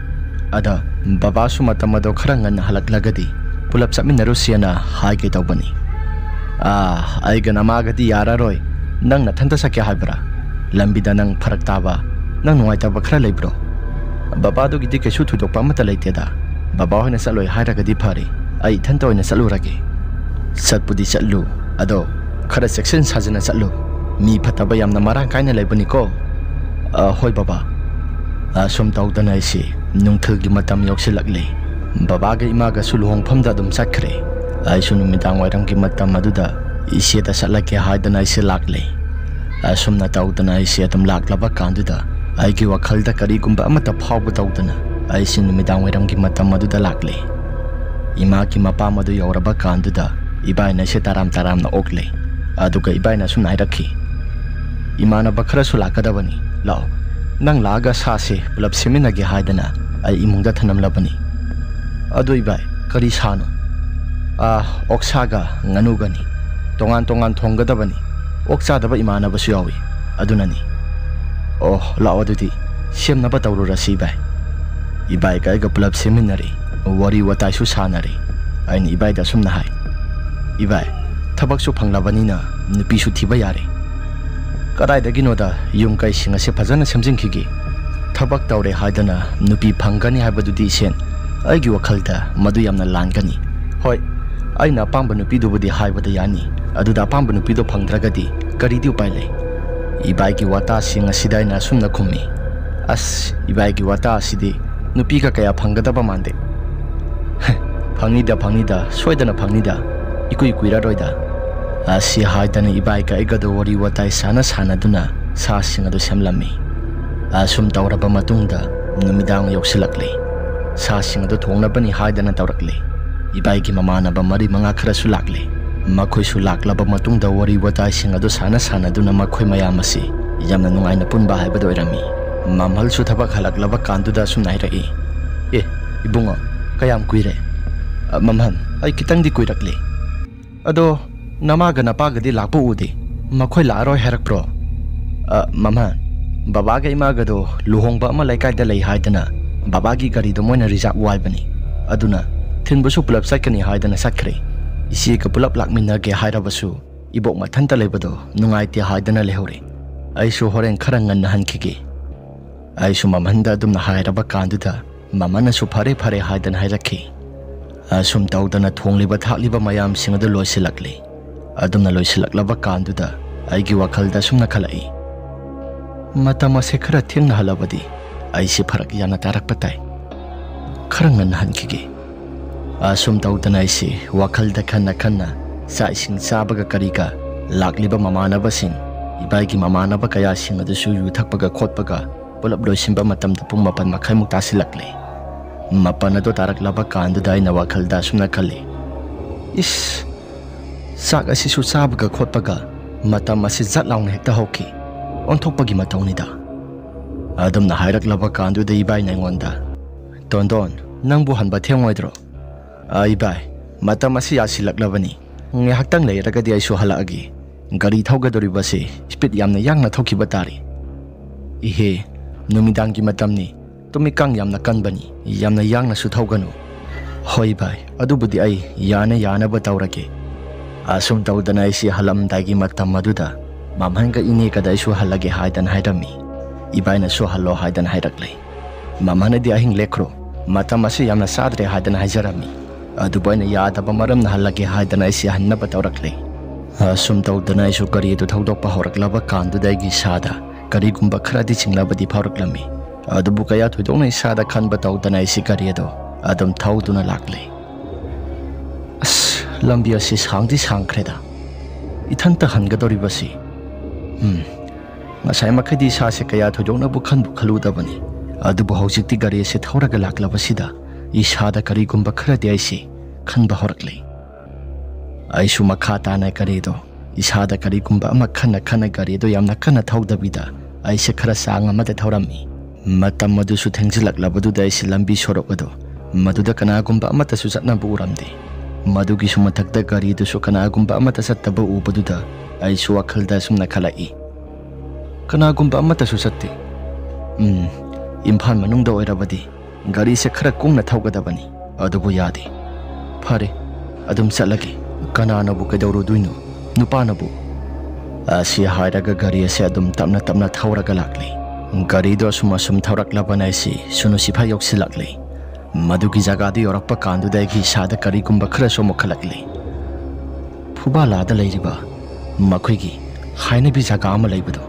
ꯑꯗ ꯕꯕꯥꯁꯨ ꯃꯇꯝ ꯑꯗꯣ ꯈꯔ ꯉꯟꯅ ꯍꯜꯂꯛꯂꯒꯗꯤ ꯄꯨꯂꯞ ꯆꯠꯃꯤꯟꯅꯔꯨꯁꯦꯅ ꯍꯥꯏꯒꯦ ꯇꯧꯕꯅꯤ꯫" "ꯑꯥ, ꯑꯩꯒ ꯅꯃꯥꯒꯗꯤ ꯌꯥꯔꯔꯣꯏ꯫ ꯅꯪ ꯅꯊꯟꯇ ꯆꯠꯀꯦ ꯍꯥꯏꯕ꯭ꯔꯥ? ꯂꯝꯕꯤꯗ ꯅꯪ ꯐꯔꯛ ꯇꯥꯕ, ꯅꯪ ꯅꯨꯡꯉꯥꯏꯇꯕ ꯈꯔ ꯂꯩꯕ꯭ꯔꯣ?" "ꯕꯕꯥꯗꯨꯒꯤꯗꯤ ꯀꯩꯁꯨ ꯊꯣꯏꯗꯣꯛꯄ ꯑꯃꯠꯇ ꯂꯩꯇꯦꯗ꯫ ꯕꯕꯥ ꯍꯣꯏꯅ ꯆꯠꯂꯣꯏ ꯍꯥꯏꯔꯒꯗꯤ ꯐꯔꯦ, ꯑꯩ ꯏꯊꯟꯇ ꯑꯣꯏꯅ ꯆꯠꯂꯨꯔꯒꯦ꯫" "ꯆꯠꯄꯨꯗꯤ ꯆꯠꯂꯨ, ꯑꯗꯣ ꯈꯔ ꯆꯦꯛꯁꯤꯟ ꯁꯥꯖꯤꯟꯅ ꯆꯠꯂꯨ꯫ ꯃꯤ ꯐꯠꯇꯕ ꯌꯥꯝꯅ ꯃꯔꯥꯡ ꯀꯥꯏꯅ ꯂꯩꯕꯅꯤꯀꯣ꯫" "ꯑ, ꯍꯣꯏ ꯕꯕꯥ꯫" ꯑꯁꯨꯝ ꯇꯧꯗꯅ ꯑꯩꯁꯦ ꯅꯨꯡꯊꯤꯜꯒꯤ ꯃꯇꯝ ꯌꯧꯁꯤꯜꯂꯛꯂꯦ꯫ ꯕꯕꯥꯒ ꯏꯃꯥꯒꯁꯨ ꯂꯨꯍꯣꯡꯐꯝꯗ ꯑꯗꯨꯝ ꯆꯠꯈ꯭ꯔꯦ꯫ ꯑꯩꯁꯨ ꯅꯨꯃꯤꯗꯥꯡ ꯋꯥꯏꯔꯝꯒꯤ ꯃꯇꯝ ꯑꯗꯨꯗ ꯏꯆꯦꯗ ꯆꯠꯂꯒꯦ ꯍꯥꯏꯗꯅ ꯑꯩꯁꯦ ꯂꯥꯛꯂꯦ꯫ ꯑꯁꯨꯝꯅ ꯇꯧꯗꯅ ꯑꯩꯁꯦ ꯑꯗꯨꯝ ꯂꯥꯛꯂꯕ ꯀꯥꯟꯗꯨꯗ ꯑꯩꯒꯤ ꯋꯥꯈꯜꯗ ꯀꯔꯤꯒꯨꯝꯕ ꯑꯃꯠꯇ ꯐꯥꯎꯕ ꯇꯧꯗꯅ ꯑꯩꯁꯦ ꯅꯨꯃꯤꯗꯥꯡ ꯋꯥꯏꯔꯝꯒꯤ ꯃꯇꯝ ꯑꯗꯨꯗ ꯂꯥꯛꯂꯦ꯫ ꯏꯃꯥꯒꯤ ꯃꯄꯥꯝ ꯑꯗꯨ ꯌꯧꯔꯕ ꯀꯥꯟꯗꯨꯗ ꯏꯕꯥꯏꯅ ꯑꯩꯁꯦ ꯇꯔꯥꯝ ꯇꯔꯥꯝꯅ ꯑꯣꯛꯂꯦ꯫ ꯑꯗꯨꯒ ꯏꯕꯥꯏꯅ ꯑꯁꯨꯝꯅ ꯍꯥꯏꯔꯛꯈꯤ, "ꯏꯃꯥꯟꯅꯕ ꯈꯔꯁꯨ ꯂꯥꯛꯀꯗꯕꯅꯤ, ꯂꯥꯛꯑꯣ꯫ ꯅꯪ ꯂꯥꯛꯑꯒ ꯁꯥꯁꯦ ꯄꯨꯂꯞ ꯁꯦꯝꯃꯤꯟꯅꯒꯦ ꯍꯥꯏꯗꯅ ꯑꯩ ꯏꯃꯨꯡꯗ ꯊꯅꯝꯂꯕꯅꯤ꯫" "ꯑꯗꯨ ꯏꯕꯥꯏ, ꯀꯔꯤ ꯁꯥꯅꯣ?" "ꯑꯥ, ꯑꯣꯛꯁꯥꯒ ꯉꯥꯅꯨꯒꯅꯤ꯫ ꯇꯣꯉꯥꯟ ꯇꯣꯉꯥꯟ ꯊꯣꯡꯒꯗꯕꯅꯤ꯫ ꯑꯣꯛ ꯆꯥꯗꯕ ꯏꯃꯥꯟꯅꯕꯁꯨ ꯌꯥꯎꯏ, ꯑꯗꯨꯅꯅꯤ꯫" "ꯑꯣ, ꯂꯥꯛꯑꯣ ꯑꯗꯨꯗꯤ, ꯁꯦꯝꯅꯕ ꯇꯧꯔꯨꯔꯁꯤ ꯏꯕꯥꯏ꯫" ꯏꯕꯥꯏꯒ ꯑꯩꯒ ꯄꯨꯂꯞ ꯁꯦꯝꯃꯤꯟꯅꯔꯦ꯫ ꯋꯥꯔꯤ ꯋꯥꯇꯥꯏꯁꯨ ꯁꯥꯟꯅꯔꯦ꯫ ꯑꯩꯅ ꯏꯕꯥꯏꯗ ꯑꯁꯨꯝꯅ ꯍꯥꯏ, "ꯏꯕꯥꯏ, ꯊꯕꯛꯁꯨ ꯐꯪꯂꯕꯅꯤꯅ ꯅꯨꯄꯤꯁꯨ ꯊꯤꯕ ꯌꯥꯔꯦ꯫" "ꯀꯗꯥꯏꯗꯒꯤꯅꯣꯗ, ꯌꯨꯝ ꯀꯩꯁꯤꯡ ꯑꯁꯦ ꯐꯖꯅ ꯁꯦꯝꯖꯤꯟꯈꯤꯒꯦ꯫ ꯊꯕꯛ ꯇꯧꯔꯦ ꯍꯥꯏꯗꯅ ꯅꯨꯄꯤ ꯐꯪꯒꯅꯤ ꯍꯥꯏꯕꯗꯨꯗꯤ ꯏꯁꯦꯟ, ꯑꯩꯒꯤ ꯋꯥꯈꯜꯗ ꯃꯗꯨ ꯌꯥꯝꯅ ꯂꯥꯟꯒꯅꯤ꯫" "ꯍꯣꯏ, ꯑꯩꯅ ꯑꯄꯥꯝꯕ ꯅꯨꯄꯤꯗꯨꯕꯨꯗꯤ ꯍꯥꯏꯕꯗ ꯌꯥꯅꯤ, ꯑꯗꯨꯗ ꯑꯄꯥꯝꯕ ꯅꯨꯄꯤꯗꯣ ꯐꯪꯗ꯭ꯔꯒꯗꯤ ꯀꯔꯤꯗꯤ ꯎꯄꯥꯏ ꯂꯩ? ꯏꯕꯥꯏꯒꯤ ꯋꯥꯇꯥꯁꯤꯡ ꯑꯁꯤꯗ ꯑꯩꯅ ꯑꯁꯨꯝꯅ ꯈꯨꯝꯃꯤ, "ꯑꯁ, ꯏꯕꯥꯏꯒꯤ ꯋꯥꯇꯥ ꯑꯁꯤꯗꯤ ꯅꯨꯄꯤꯒ ꯀꯌꯥ ꯐꯪꯒꯗꯕ ꯃꯥꯟꯗꯦ꯫" "ꯐꯪꯅꯤꯗ, ꯐꯪꯅꯤꯗ, ꯁꯣꯏꯗꯅ ꯐꯪꯅꯤꯗ, ꯏꯀꯨꯏ ꯀꯨꯏꯔꯔꯣꯏꯗ꯫" ꯑꯁꯤ ꯍꯥꯏꯗꯅ ꯏꯕꯥꯏꯒ ꯑꯩꯒꯗꯣ ꯋꯥꯔꯤ ꯋꯥꯇꯥꯏ ꯁꯥꯟꯅ ꯁꯥꯟꯅꯗꯨꯅ ꯁꯥꯁꯤꯡ ꯑꯗꯨ ꯁꯦꯝꯂꯝꯃꯤ꯫ ꯑꯁꯨꯝ ꯇꯧꯔꯕ ꯃꯇꯨꯡꯗ ꯅꯨꯃꯤꯗꯥꯡ ꯌꯧꯁꯤꯜꯂꯛꯂꯦ꯫ ꯁꯥꯁꯤꯡ ꯑꯗꯨ ꯊꯣꯡꯅꯕꯅꯤ ꯍꯥꯏꯗꯅ ꯇꯧꯔꯛꯂꯦ꯫ ꯏꯕꯥꯏꯒꯤ ꯃꯃꯥꯟꯅꯕ ꯃꯔꯤ ꯃꯉꯥ ꯈꯔꯁꯨ ꯂꯥꯛꯂꯦ꯫ ꯃꯈꯣꯏꯁꯨ ꯂꯥꯛꯂꯕ ꯃꯇꯨꯡꯗ ꯋꯥꯔꯤ ꯋꯥꯇꯥꯏꯁꯤꯡ ꯑꯗꯨ ꯁꯥꯟꯅ ꯁꯥꯟꯅꯗꯨꯅ ꯃꯈꯣꯏ ꯃꯌꯥꯝ ꯑꯁꯤ ꯌꯥꯝꯅ ꯅꯨꯡꯉꯥꯏꯅ ꯄꯨꯟꯕ ꯍꯥꯏꯕꯗꯨ ꯑꯣꯏꯔꯝꯃꯤ꯫ ꯃꯝꯍꯜꯁꯨ ꯊꯕꯛ ꯍꯜꯂꯛꯂꯕ ꯀꯥꯟꯗꯨꯗ ꯑꯁꯨꯝꯅ ꯍꯥꯏꯔꯛꯏ, "ꯑꯦ, ꯏꯕꯨꯡꯉꯣ, ꯀꯌꯥꯝ ꯀꯨꯏꯔꯦ?" "ꯑ, ꯃꯝꯍꯟ, ꯑꯩ ꯈꯤꯇꯪꯗꯤ ꯀꯨꯏꯔꯛꯂꯦ꯫" "ꯑꯗꯣ ꯅꯃꯥꯒ ꯅꯄꯥꯒꯗꯤ ꯂꯥꯛꯄ ꯎꯗꯦ, ꯃꯈꯣꯏ ꯂꯥꯛꯑꯔꯣꯏ ꯍꯥꯏꯔꯛꯄ꯭ꯔꯣ?" "ꯑ, ꯃꯝꯍꯟ, ꯕꯕꯥꯒ ꯏꯃꯥꯒꯗꯣ ꯂꯨꯍꯣꯡꯕ ꯑꯃ ꯂꯩꯀꯥꯏꯗ ꯂꯩ ꯍꯥꯏꯗꯅ ꯕꯕꯥꯒꯤ ꯒꯥꯔꯤꯗꯣ ꯃꯣꯏꯅ ꯔꯤꯖꯥꯕ ꯋꯥꯏꯕꯅꯤ, ꯑꯗꯨꯅ ꯊꯤꯟꯕꯁꯨ ꯄꯨꯂꯞ ꯆꯠꯀꯅꯤ ꯍꯥꯏꯗꯅ ꯆꯠꯈ꯭ꯔꯦ꯫ ꯏꯆꯦꯒ ꯄꯨꯂꯞ ꯂꯥꯛꯃꯤꯟꯅꯒꯦ ꯍꯥꯏꯔꯕꯁꯨ ꯏꯕꯣꯛ ꯃꯊꯟꯇ ꯂꯩꯕꯗꯣ ꯅꯨꯡꯉꯥꯏꯇꯦ ꯍꯥꯏꯗꯅ ꯂꯩꯍꯧꯔꯦ꯫ ꯑꯩꯁꯨ ꯍꯣꯔꯦꯟ ꯈꯔ ꯉꯟꯅ ꯍꯟꯈꯤꯒꯦ꯫" ꯑꯩꯁꯨ ꯃꯝꯍꯟꯗ ꯑꯗꯨꯝꯅ ꯍꯥꯏꯔꯕ ꯀꯥꯟꯗꯨꯗ ꯃꯝꯍꯟꯅꯁꯨ "ꯐꯔꯦ, ꯐꯔꯦ" ꯍꯥꯏꯗꯅ ꯍꯥꯏꯔꯛꯈꯤ꯫ ꯑꯁꯨꯝ ꯇꯧꯗꯅ ꯊꯣꯡꯂꯤꯕ ꯊꯥꯛꯂꯤꯕ ꯃꯌꯥꯝꯁꯤꯡ ꯑꯗꯨ ꯂꯣꯏꯁꯤꯜꯂꯛꯂꯤ꯫ ꯑꯗꯨꯝꯅ ꯂꯣꯏꯁꯤꯜꯂꯛꯂꯕ ꯀꯥꯟꯗꯨꯗ ꯑꯩꯒꯤ ꯋꯥꯈꯜꯗ ꯑꯁꯨꯝꯅ ꯈꯜꯂꯛꯏ, "ꯃꯇꯝ ꯑꯁꯦ ꯈꯔ ꯊꯦꯡꯅ ꯍꯜꯂꯕꯗꯤ ꯑꯩꯁꯦ ꯐꯔꯛ ꯌꯥꯝꯅ ꯇꯥꯔꯛꯄ ꯇꯥꯏ꯫ ꯈꯔ ꯉꯟꯅ ꯍꯟꯈꯤꯒꯦ꯫" ꯑꯁꯨꯝ ꯇꯧꯗꯅ ꯑꯩꯁꯦ ꯋꯥꯈꯜꯗ ꯈꯟꯅ ꯈꯟꯅ ꯆꯥꯛ ꯏꯁꯤꯡ ꯆꯥꯕꯒ ꯀꯔꯤꯒ, ꯂꯥꯛꯂꯤꯕ ꯃꯃꯥꯟꯅꯕꯁꯤꯡ, ꯏꯕꯥꯏꯒꯤ ꯃꯃꯥꯟꯅꯕ ꯀꯌꯥꯁꯤꯡ ꯑꯗꯨꯁꯨ ꯌꯨ ꯊꯛꯄꯒ ꯈꯣꯠꯄꯒ ꯄꯨꯂꯞ ꯂꯣꯏꯁꯤꯟꯕ ꯃꯇꯝꯗ ꯄꯨꯡ ꯃꯥꯄꯟ ꯃꯈꯥꯏꯃꯨꯛ ꯇꯥꯁꯤꯜꯂꯛꯂꯦ꯫ ꯃꯥꯄꯟ ꯑꯗꯨ ꯇꯥꯔꯛꯂꯕ ꯀꯥꯟꯗꯨꯗ ꯑꯩꯅ ꯋꯥꯈꯜꯗ ꯑꯁꯨꯝꯅ ꯈꯜꯂꯤ, "ꯏꯁ, ꯆꯥꯛ ꯑꯁꯤꯁꯨ ꯆꯥꯕꯒ ꯈꯣꯠꯄꯒ ꯃꯇꯝ ꯑꯁꯤ ꯖꯠ ꯂꯥꯎꯅ ꯍꯦꯛꯇ ꯍꯧꯈꯤ꯫ ꯑꯣꯟꯊꯣꯛꯄꯒꯤ ꯃꯇꯧꯅꯤꯗ꯫" ꯑꯗꯨꯝꯅ ꯍꯥꯏꯔꯛꯂꯕ ꯀꯥꯟꯗꯨꯗ ꯏꯕꯥꯏꯅ ꯑꯩꯉꯣꯟꯗ, "ꯇꯣꯟꯗꯣꯟ, ꯅꯪꯕꯨ ꯍꯟꯕ ꯊꯦꯡꯉꯣꯏꯗ꯭ꯔꯣ?" "ꯑ, ꯏꯕꯥꯏ, ꯃꯇꯝ ꯑꯁꯤ ꯌꯥꯁꯤꯜꯂꯛꯂꯕꯅꯤ꯫ ꯉꯥꯏꯍꯥꯛꯇꯪ ꯂꯩꯔꯒꯗꯤ ꯑꯩꯁꯨ ꯍꯜꯂꯛꯑꯒꯦ꯫ ꯒꯥꯔꯤ ꯊꯧꯒꯗꯧꯔꯤꯕꯁꯤ ꯁ꯭ꯄꯤꯗ ꯌꯥꯝꯅ ꯌꯥꯡꯅ ꯊꯧꯈꯤꯕ ꯇꯥꯔꯦ꯫" "ꯏꯍꯦ, ꯅꯨꯃꯤꯗꯥꯡꯒꯤ ꯃꯇꯝꯅꯤ, ꯇꯨꯃꯤꯠꯀꯥꯡ ꯌꯥꯝꯅ ꯀꯟꯕꯅꯤ, ꯌꯥꯝꯅ ꯌꯥꯡꯅꯁꯨ ꯊꯧꯒꯅꯨ꯫" "ꯍꯣꯏ ꯚꯥꯏ, ꯑꯗꯨꯕꯨꯗꯤ ꯑꯩ ꯌꯥꯅ ꯌꯥꯅꯕ ꯇꯧꯔꯒꯦ꯫" ꯑꯁꯨꯝ ꯇꯧꯗꯅ ꯑꯩꯁꯤ ꯍꯜꯂꯝꯗꯥꯏꯒꯤ ꯃꯇꯝ ꯑꯗꯨꯗ ꯃꯝꯍꯟꯒ ꯏꯅꯦꯒꯗ ꯑꯩꯁꯨ ꯍꯜꯂꯒꯦ ꯍꯥꯏꯗꯅ ꯍꯥꯏꯔꯝꯃꯤ꯫ ꯏꯕꯥꯏꯅꯁꯨ "ꯍꯜꯂꯣ" ꯍꯥꯏꯗꯅ ꯍꯥꯏꯔꯛꯂꯦ꯫ ꯃꯝꯍꯟꯅꯗꯤ "ꯑꯍꯤꯡ ꯂꯦꯛꯈ꯭ꯔꯣ, ꯃꯇꯝ ꯑꯁꯤ ꯌꯥꯝꯅ ꯆꯥꯗ꯭ꯔꯦ" ꯍꯥꯏꯗꯅ ꯍꯥꯏꯖꯔꯝꯃꯤ꯫ ꯑꯗꯨꯕꯨ ꯑꯩꯅ ꯌꯥꯗꯕ ꯃꯔꯝꯅ ꯍꯜꯂꯒꯦ ꯍꯥꯏꯗꯅ ꯑꯩꯁꯦ ꯍꯟꯅꯕ ꯇꯧꯔꯛꯂꯦ꯫ ꯑꯁꯨꯝ ꯇꯧꯗꯅ ꯑꯩꯁꯨ ꯒꯥꯔꯤ ꯑꯗꯨ ꯊꯧꯗꯣꯛꯄ ꯍꯧꯔꯛꯂꯕ ꯀꯥꯟꯗꯨꯗ ꯑꯩꯒꯤ ꯏꯁꯥꯗ ꯀꯔꯤꯒꯨꯝꯕ ꯈꯔꯗꯤ ꯆꯤꯡꯅꯕꯗꯤ ꯐꯥꯎꯔꯛꯂꯝꯃꯤ꯫ ꯑꯗꯨꯕꯨ ꯀꯌꯥ ꯊꯣꯏꯗꯣꯛꯅ ꯏꯁꯥꯗ ꯈꯟꯕ ꯇꯧꯗꯅ ꯑꯩꯁꯤ ꯒꯥꯔꯤ ꯑꯗꯣ ꯑꯗꯨꯝ ꯊꯧꯗꯨꯅ ꯂꯥꯛꯂꯦ꯫ ꯑꯁ, ꯂꯝꯕꯤ ꯑꯁꯤ ꯁꯥꯡꯗꯤ ꯁꯥꯡꯈ꯭ꯔꯦꯗ꯫ ꯏꯊꯟꯇ ꯍꯟꯒꯗꯧꯔꯤꯕꯁꯤ꯫ ꯎꯝ, ꯉꯁꯥꯏ ꯃꯈꯩꯗꯤ ꯏꯁꯥꯁꯦ ꯀꯌꯥ ꯊꯣꯏꯗꯣꯛꯅꯕꯨ ꯈꯟꯕꯨ ꯈꯜꯂꯨꯗꯕꯅꯤ꯫ ꯑꯗꯨꯕꯨ ꯍꯧꯖꯤꯛꯇꯤ ꯒꯥꯔꯤ ꯑꯁꯤ ꯊꯧꯔꯒ ꯂꯥꯛꯂꯕꯁꯤꯗ ꯏꯁꯥꯗ ꯀꯔꯤꯒꯨꯝꯕ ꯈꯔꯗꯤ ꯑꯩꯁꯤ ꯈꯟꯕ ꯍꯧꯔꯛꯂꯦ꯫ ꯑꯩꯁꯨ ꯃꯈꯥ ꯇꯥꯅ ꯒꯥꯔꯤꯗꯣ, ꯏꯁꯥꯗ ꯀꯔꯤꯒꯨꯝꯕ ꯑꯃ ꯈꯟꯅ ꯈꯟꯅ ꯒꯥꯔꯤꯗꯣ ꯌꯥꯝꯅ ꯀꯟꯅ ꯊꯧꯗꯕꯤꯗ ꯑꯩꯁꯦ ꯈꯔ ꯆꯥꯡ ꯑꯃꯗ ꯊꯧꯔꯝꯃꯤ꯫ ꯃꯇꯝ ꯑꯗꯨꯁꯨ ꯊꯦꯡꯖꯤꯜꯂꯛꯂꯕꯗꯨꯗ ꯑꯩꯁꯦ ꯂꯝꯕꯤ ꯁꯣꯔꯣꯛ ꯑꯗꯨ ꯃꯗꯨꯗ ꯀꯅꯥꯒꯨꯝꯕ ꯑꯃꯠꯇꯁꯨ ꯆꯠꯅꯕ ꯎꯔꯝꯗꯦ꯫ ꯃꯗꯨꯒꯤꯁꯨ ꯃꯊꯛꯇ ꯒꯥꯔꯤꯗꯨꯁꯨ ꯀꯅꯥꯒꯨꯝꯕ ꯑꯃꯠꯇ ꯆꯠꯇꯕ ꯎꯕꯗꯨꯗ ꯑꯩꯁꯨ ꯋꯥꯈꯜꯗ ꯑꯁꯨꯝꯅ ꯈꯜꯂꯛꯏ, "ꯀꯅꯥꯒꯨꯝꯕ ꯑꯃꯠꯇꯁꯨ ꯆꯠꯇꯦ꯫ ꯎꯝ, ꯏꯝꯐꯥꯜ ꯃꯅꯨꯡꯗ ꯑꯣꯏꯔꯕꯗꯤ ꯒꯥꯔꯤꯁꯦ ꯈꯔ ꯀꯨꯡꯅ ꯊꯧꯒꯗꯕꯅꯤ, ꯑꯗꯨꯕꯨ ꯌꯥꯗꯦ꯫ ꯐꯔꯦ, ꯑꯗꯨꯝ ꯆꯠꯂꯒꯦ꯫ ꯀꯅꯥꯅꯕꯨ ꯀꯩꯗꯧꯔꯨꯗꯣꯏꯅꯣ? ꯅꯨꯄꯥꯅꯕꯨ?" ꯑꯁꯤ ꯍꯥꯏꯔꯒ ꯒꯥꯔꯤ ꯑꯁꯤ ꯑꯗꯨꯝ ꯇꯞꯅ ꯇꯞꯅ ꯊꯧꯔꯒ ꯂꯥꯛꯂꯤ꯫ ꯒꯥꯔꯤꯗꯣ ꯑꯁꯨꯝ ꯑꯁꯨꯝ ꯊꯧꯔꯛꯂꯕꯅ ꯑꯩꯁꯤ ꯁꯨꯅꯨ ꯁꯤꯐꯥꯏ ꯌꯧꯁꯤꯜꯂꯛꯂꯤ꯫ ꯃꯗꯨꯒꯤ ꯖꯒꯥꯗꯨ ꯌꯧꯔꯛꯄ ꯀꯥꯟꯗꯨꯗ ꯑꯩꯒꯤ ꯏꯁꯥꯗ ꯀꯔꯤꯒꯨꯝꯕ ꯈꯔꯁꯨ ꯑꯃꯨꯛ ꯈꯜꯂꯛꯂꯤ꯫ ꯐꯨꯕꯥꯂꯥꯗ ꯂꯩꯔꯤꯕ ꯃꯈꯣꯏꯒꯤ ꯍꯥꯏꯅꯕꯤ ꯖꯒꯥ ꯑꯃ ꯂꯩꯕꯗꯣ,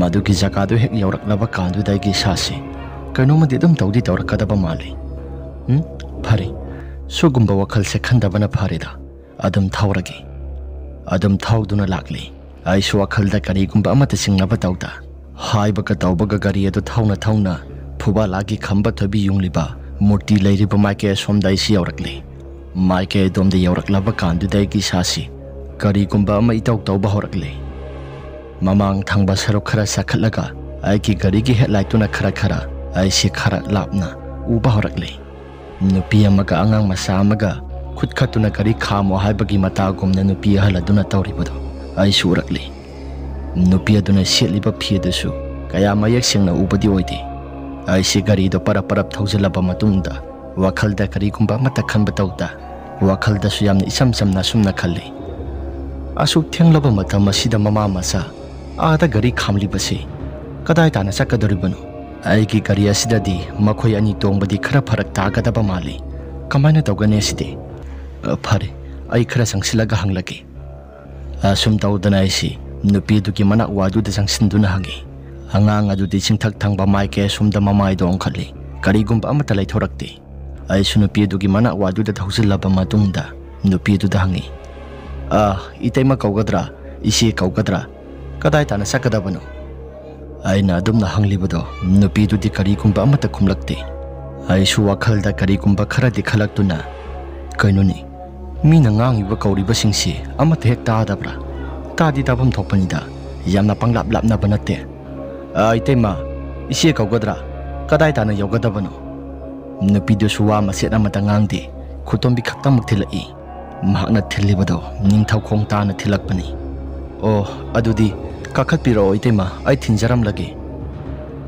ꯃꯗꯨꯒꯤ ꯖꯒꯥꯗꯨ ꯍꯦꯛ ꯌꯧꯔꯛꯂꯕ ꯀꯥꯟꯗꯨꯗ ꯑꯩꯒꯤ ꯏꯁꯥꯁꯤ ꯀꯩꯅꯣꯝꯃꯗꯤ ꯑꯗꯨꯝ ꯇꯧꯗꯤ ꯇꯧꯔꯛꯀꯗꯕ ꯃꯥꯜꯂꯤ꯫ ꯎꯝ, ꯐꯔꯦ, ꯁꯤꯒꯨꯝꯕ ꯋꯥꯈꯜꯁꯦ ꯈꯟꯗꯕꯅ ꯐꯔꯦꯗ꯫ ꯑꯗꯨꯝ ꯊꯧꯔꯒꯦ꯫ ꯑꯗꯨꯝ ꯊꯧꯗꯨꯅ ꯂꯥꯛꯂꯤ꯫ ꯑꯩꯁꯨ ꯋꯥꯈꯜꯗ ꯀꯔꯤꯒꯨꯝꯕ ꯑꯃꯠꯇ ꯆꯤꯡꯅꯕ ꯇꯧꯗ, ꯍꯥꯏꯕꯒ ꯇꯧꯕꯒ ꯒꯥꯔꯤ ꯑꯗꯨ ꯊꯧꯅ ꯊꯧꯅ ꯐꯨꯕꯥꯂꯥꯒꯤ ꯈꯝꯕ ꯊꯣꯏꯕꯤ ꯌꯨꯡꯂꯤꯕ ꯃꯨꯔꯇꯤ ꯂꯩꯔꯤꯕ ꯃꯥꯏꯀꯩ ꯑꯁꯣꯝꯗ ꯑꯩꯁꯤ ꯌꯧꯔꯛꯂꯤ꯫ ꯃꯥꯏꯀꯩ ꯑꯗꯣꯝꯗ ꯌꯧꯔꯛꯂꯕ ꯀꯥꯟꯗꯨꯗ ꯑꯩꯒꯤ ꯏꯁꯥꯁꯤ ꯀꯔꯤꯒꯨꯝꯕ ꯑꯃ ꯏꯇꯧ ꯇꯧꯕ ꯍꯧꯔꯛꯂꯤ꯫ ꯃꯃꯥꯡ ꯊꯪꯕ ꯁꯔꯨꯛ ꯈꯔ ꯆꯥꯈꯠꯂꯒ ꯑꯩꯒꯤ ꯒꯥꯔꯤꯒꯤ ꯍꯦꯗꯂꯥꯏꯠꯇꯨꯅ ꯈꯔ ꯈꯔ ꯑꯩꯁꯤ ꯈꯔ ꯂꯥꯞꯅ ꯎꯕ ꯍꯧꯔꯛꯂꯤ꯫ ꯅꯨꯄꯤ ꯑꯃꯒ ꯑꯉꯥꯡ ꯃꯆꯥ ꯑꯃꯒ ꯈꯨꯠ ꯈꯠꯇꯨꯅ ꯒꯥꯔꯤ ꯈꯥꯝꯃꯣ ꯍꯥꯏꯕꯒꯤ ꯃꯇꯥꯒꯨꯝꯅ ꯅꯨꯄꯤ ꯑꯍꯜ ꯑꯗꯨꯅ ꯇꯧꯔꯤꯕꯗꯨ ꯑꯩꯁꯨ ꯎꯔꯛꯂꯤ꯫ ꯅꯨꯄꯤ ꯑꯗꯨꯅ ꯁꯦꯠꯂꯤꯕ ꯐꯤ ꯑꯗꯨꯁꯨ ꯀꯌꯥ ꯃꯌꯦꯛ ꯁꯦꯡꯅ ꯎꯕꯗꯤ ꯑꯣꯏꯗꯦ꯫ ꯑꯩꯁꯤ ꯒꯥꯔꯤꯗꯣ ꯄꯔꯞ ꯄꯔꯞ ꯊꯧꯖꯤꯜꯂꯕ ꯃꯇꯨꯡꯗ ꯋꯥꯈꯜꯗ ꯀꯔꯤꯒꯨꯝꯕ ꯑꯃꯠꯇ ꯈꯟꯕ ꯇꯧꯗ, ꯋꯥꯈꯜꯗꯁꯨ ꯌꯥꯝꯅ ꯏꯆꯝ ꯆꯝꯅ ꯑꯁꯨꯝꯅ ꯈꯜꯂꯤ, "ꯑꯁꯨꯛ ꯊꯦꯡꯂꯕ ꯃꯇꯝ ꯑꯁꯤꯗ ꯃꯃꯥ ꯃꯆꯥ ꯑꯥꯗ ꯒꯥꯔꯤ ꯈꯥꯝꯂꯤꯕꯁꯤ ꯀꯗꯥꯏ ꯇꯥꯟꯅ ꯆꯠꯀꯗꯧꯔꯤꯕꯅꯣ? ꯑꯩꯒꯤ ꯒꯥꯔꯤ ꯑꯁꯤꯗꯗꯤ ꯃꯈꯣꯏ ꯑꯅꯤ ꯇꯣꯡꯕꯗꯤ ꯈꯔ ꯐꯔꯛ ꯇꯥꯒꯗꯕ ꯃꯥꯜꯂꯤ꯫ "ꯀꯃꯥꯏꯅ ꯇꯧꯒꯅꯤ ꯑꯁꯤꯗꯤ? ꯑ, ꯐꯔꯦ, ꯑꯩ ꯈꯔ ꯆꯪꯁꯤꯜꯂꯒ ꯍꯪꯂꯒꯦ꯫" ꯑꯁꯨꯝ ꯇꯧꯗꯅ ꯑꯩꯁꯤ ꯅꯨꯄꯤꯗꯨꯒꯤ ꯃꯅꯥꯛ ꯋꯥꯏꯗꯨꯗ ꯆꯪꯁꯤꯟꯗꯨꯅ ꯍꯪꯉꯤ꯫ ꯑꯉꯥꯡ ꯑꯗꯨꯗꯤ ꯆꯤꯡꯊꯛ ꯊꯪꯕ ꯃꯥꯏꯀꯩ ꯑꯁꯣꯝꯗ ꯃꯃꯥꯏꯗꯣ ꯑꯣꯟꯈꯠꯂꯤ꯫ ꯀꯔꯤꯒꯨꯝꯕ ꯑꯃꯠꯇ ꯂꯩꯊꯣꯔꯛꯇꯦ꯫ ꯑꯩꯁꯨ ꯅꯨꯄꯤ ꯑꯗꯨꯒꯤ ꯃꯅꯥꯛ ꯋꯥꯏꯗꯨꯗ ꯊꯧꯖꯤꯜꯂꯕ ꯃꯇꯨꯡꯗ ꯅꯨꯄꯤꯗꯨꯗ ꯍꯪꯉꯤ, "ꯑ, ꯏꯇꯩꯃ ꯀꯧꯒꯗ꯭ꯔꯥ? ꯏꯆꯦ ꯀꯧꯒꯗ꯭ꯔꯥ? ꯀꯗꯥꯏ ꯇꯥꯟꯅ ꯆꯠꯀꯗꯕꯅꯣ?" ꯑꯩꯅ ꯑꯗꯨꯝꯅ ꯍꯪꯂꯤꯕꯗꯣ ꯅꯨꯄꯤꯗꯨꯗꯤ ꯀꯔꯤꯒꯨꯝꯕ ꯑꯃꯠꯇ ꯈꯨꯝꯂꯛꯇꯦ꯫ ꯑꯩꯁꯨ ꯋꯥꯈꯜꯗ ꯀꯔꯤꯒꯨꯝꯕ ꯈꯔꯗꯤ ꯈꯜꯂꯛꯇꯨꯅ, "ꯀꯩꯅꯣꯅꯤ, ꯃꯤꯅ ꯉꯥꯡꯉꯤꯕ ꯀꯧꯔꯤꯕꯁꯤꯡꯁꯤ ꯑꯃꯠꯇ ꯍꯦꯛ ꯇꯥꯗꯕ꯭ꯔꯥ? ꯇꯥꯗꯤ ꯇꯥꯐꯝ ꯊꯣꯛꯄꯅꯤꯗ, ꯌꯥꯝꯅ ꯄꯪꯂꯥꯞ ꯂꯥꯞꯅꯕ ꯅꯠꯇꯦ꯫ ꯑ, ꯏꯇꯩꯃ, ꯏꯆꯦ ꯀꯧꯒꯗ꯭ꯔꯥ? ꯀꯗꯥꯏ ꯇꯥꯟꯅ ꯌꯧꯒꯗꯕꯅꯣ?" ꯅꯨꯄꯤꯗꯨꯁꯨ ꯋꯥ ꯃꯆꯦꯠ ꯑꯃꯠꯇ ꯉꯥꯡꯗꯦ, ꯈꯨꯇꯣꯝꯕꯤ ꯈꯛꯇꯃꯛ ꯊꯤꯜꯂꯛꯏ꯫ ꯃꯍꯥꯛꯅ ꯊꯤꯜꯂꯤꯕꯗꯣ ꯅꯤꯡꯊꯧꯈꯣꯡ ꯇꯥꯅ ꯊꯤꯜꯂꯛꯄꯅꯤ꯫ "ꯑꯣ, ꯑꯗꯨꯗꯤ ꯀꯥꯈꯠꯄꯤꯔꯛꯑꯣ ꯏꯇꯩꯃ, ꯑꯩ ꯊꯤꯟꯖꯔꯝꯂꯒꯦ꯫"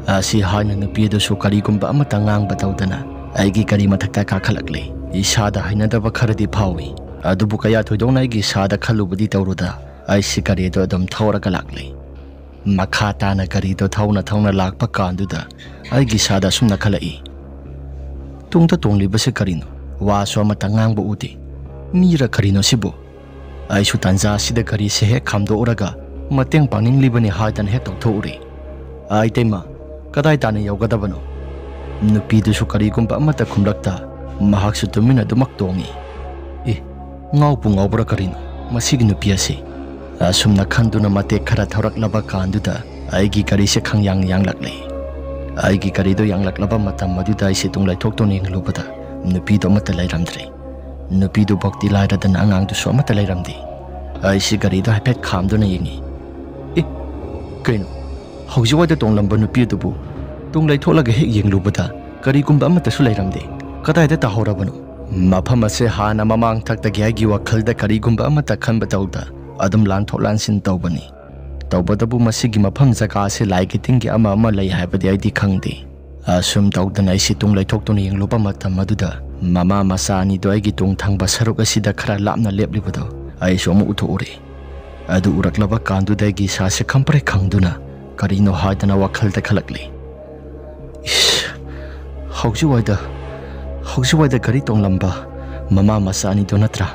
ꯑꯁꯤ ꯍꯥꯏꯅ ꯅꯨꯄꯤ ꯑꯗꯨꯁꯨ ꯀꯔꯤꯒꯨꯝꯕ ꯑꯃꯠꯇ ꯉꯥꯡꯕ ꯇꯧꯗꯅ ꯑꯩꯒꯤ ꯒꯥꯔꯤ ꯃꯊꯛꯇ ꯀꯥꯈꯠꯂꯛꯂꯦ꯫ ꯏꯁꯥꯗ ꯍꯩꯅꯗꯕ ꯈꯔꯗꯤ ꯐꯥꯎꯏ, ꯑꯗꯨꯕꯨ ꯀꯌꯥ ꯊꯣꯏꯗꯣꯛꯅ ꯑꯩꯒꯤ ꯏꯁꯥꯗ ꯈꯜꯂꯨꯕꯗꯤ ꯇꯧꯔꯨꯗ, ꯑꯩꯁꯤ ꯒꯥꯔꯤꯗꯨ ꯑꯗꯨꯝ ꯊꯧꯔꯒ ꯂꯥꯛꯂꯦ꯫ ꯃꯈꯥ ꯇꯥꯅ ꯒꯥꯔꯤꯗꯨ ꯊꯧꯅ ꯊꯧꯅ ꯂꯥꯛꯄ ꯀꯥꯟꯗꯨꯗ ꯑꯩꯒꯤ ꯏꯁꯥꯗ ꯑꯁꯨꯝꯅ ꯈꯜꯂꯛꯏ, "ꯇꯨꯡꯗ ꯇꯣꯡꯂꯤꯕꯁꯤ ꯀꯔꯤꯅꯣ? ꯋꯥꯁꯨ ꯑꯃꯠꯇ ꯉꯥꯡꯕ ꯎꯗꯦ꯫ ꯃꯤꯔ ꯀꯔꯤꯅꯣ ꯁꯤꯕꯨ?" ꯑꯩꯁꯨ ꯇꯥꯟꯖꯥ ꯑꯁꯤꯗ ꯒꯥꯔꯤꯁꯦ ꯍꯦꯛ ꯈꯥꯝꯗꯣꯛꯎꯔꯒ ꯃꯇꯦꯡ ꯄꯥꯡꯅꯤꯡꯂꯤꯕꯅꯤ ꯍꯥꯏꯗꯅ ꯍꯦꯛ ꯇꯧꯊꯣꯛꯎꯔꯦ꯫ "ꯑ, ꯏꯇꯩꯃ, ꯀꯗꯥꯏ ꯇꯥꯟꯅ ꯌꯧꯒꯗꯕꯅꯣ?" ꯅꯨꯄꯤꯗꯨꯁꯨ ꯀꯔꯤꯒꯨꯝꯕ ꯑꯃꯠꯇ ꯈꯨꯝꯂꯛꯇ ꯃꯍꯥꯛꯁꯨ ꯇꯨꯃꯤꯟꯅ ꯑꯗꯨꯃꯛ ꯇꯣꯡꯉꯤ꯫ "ꯑꯦ, ꯉꯥꯎꯕꯨ ꯉꯥꯎꯕ꯭ꯔꯥ ꯀꯔꯤꯅꯣ ꯃꯁꯤꯒꯤ ꯅꯨꯄꯤ ꯑꯁꯤ?" ꯑꯁꯨꯝꯅ ꯈꯟꯗꯨꯅ ꯃꯇꯦꯛ ꯈꯔ ꯊꯧꯔꯛꯂꯕ ꯀꯥꯟꯗꯨꯗ ꯑꯩꯒꯤ ꯒꯥꯔꯤꯁꯦ ꯈꯪꯌꯥꯡ ꯌꯥꯡꯂꯛꯂꯦ꯫ ꯑꯩꯒꯤ ꯒꯥꯔꯤꯗꯣ ꯌꯥꯡꯂꯛꯂꯕ ꯃꯇꯝ ꯑꯗꯨꯗ ꯑꯩꯁꯦ ꯇꯨꯡ ꯂꯩꯊꯣꯛꯇꯨꯅ ꯌꯦꯡꯂꯨꯕꯗ ꯅꯨꯄꯤꯗꯣ ꯑꯃꯠꯇ ꯂꯩꯔꯝꯗ꯭ꯔꯦ꯫ ꯅꯨꯄꯤꯗꯨ ꯚꯛꯇꯤ ꯂꯥꯏꯔꯗꯅ ꯑꯉꯥꯡꯗꯨꯁꯨ ꯑꯃꯠꯇ ꯂꯩꯔꯝꯗꯦ꯫ ꯑꯩꯁꯤ ꯒꯥꯔꯤꯗꯣ ꯍꯥꯏꯐꯦꯠ ꯈꯥꯝꯗꯨꯅ ꯌꯦꯡꯉꯤ꯫ "ꯑꯦ, ꯀꯩꯅꯣ? ꯍꯧꯖꯤꯛꯋꯥꯏꯗ ꯇꯣꯡꯂꯝꯕ ꯅꯨꯄꯤ ꯑꯗꯨꯕꯨ ꯇꯨꯡ ꯂꯩꯊꯣꯛꯂꯒ ꯍꯦꯛ ꯌꯦꯡꯂꯨꯕꯗ ꯀꯔꯤꯒꯨꯝꯕ ꯑꯃꯠꯇꯁꯨ ꯂꯩꯔꯝꯗꯦ꯫ ꯀꯗꯥꯏꯗ ꯇꯥꯍꯧꯔꯕꯅꯣ?" ꯃꯐꯝ ꯑꯁꯦ ꯍꯥꯟꯅ ꯃꯃꯥꯡ ꯊꯛꯇꯒꯤ ꯑꯩꯒꯤ ꯋꯥꯈꯜꯗ ꯀꯔꯤꯒꯨꯝꯕ ꯑꯃꯠꯇ ꯈꯟꯕ ꯇꯧꯗ ꯑꯗꯨꯝ ꯂꯥꯟꯊꯣꯛ ꯂꯥꯟꯁꯤꯟ ꯇꯧꯕꯅꯤ꯫ ꯇꯧꯕꯇꯕꯨ ꯃꯁꯤꯒꯤ ꯃꯐꯝ ꯖꯒꯥ ꯑꯁꯤ ꯂꯥꯏꯒꯤ ꯇꯤꯟꯒꯤ ꯑꯃ ꯑꯃ ꯂꯩ ꯍꯥꯏꯕꯗꯤ ꯑꯩꯗꯤ ꯈꯪꯗꯦ꯫ ꯑꯁꯨꯝ ꯇꯧꯗꯅ ꯑꯩꯁꯤ ꯇꯨꯡ ꯂꯩꯊꯣꯛꯇꯨꯅ ꯌꯦꯡꯂꯨꯕ ꯃꯇꯝ ꯑꯗꯨꯗ ꯃꯃꯥ ꯃꯆꯥ ꯑꯅꯤꯗꯨ ꯑꯩꯒꯤ ꯇꯨꯡ ꯊꯪꯕ ꯁꯔꯨꯛ ꯑꯁꯤꯗ ꯈꯔ ꯂꯥꯞꯅ ꯂꯦꯞꯂꯤꯕꯗꯨ ꯑꯩꯁꯨ ꯑꯃꯨꯛ ꯎꯊꯣꯛꯎꯔꯦ꯫ ꯑꯗꯨ ꯎꯔꯛꯂꯕ ꯀꯥꯟꯗꯨꯗ ꯑꯩꯒꯤ ꯏꯁꯥꯁꯦ ꯈꯪꯄ꯭ꯔꯦꯛ ꯈꯪꯗꯨꯅ ꯀꯔꯤꯅꯣ ꯍꯥꯏꯗꯅ ꯋꯥꯈꯜꯗ ꯈꯜꯂꯛꯂꯤ꯫ "ꯏꯁ, ꯍꯧꯖꯤꯛꯋꯥꯏꯗ, ꯍꯧꯖꯤꯛꯋꯥꯏꯗ ꯒꯥꯔꯤ ꯇꯣꯡꯂꯝꯕ ꯃꯃꯥ ꯃꯆꯥ ꯑꯅꯤꯗꯣ ꯅꯠꯇ꯭ꯔꯥ?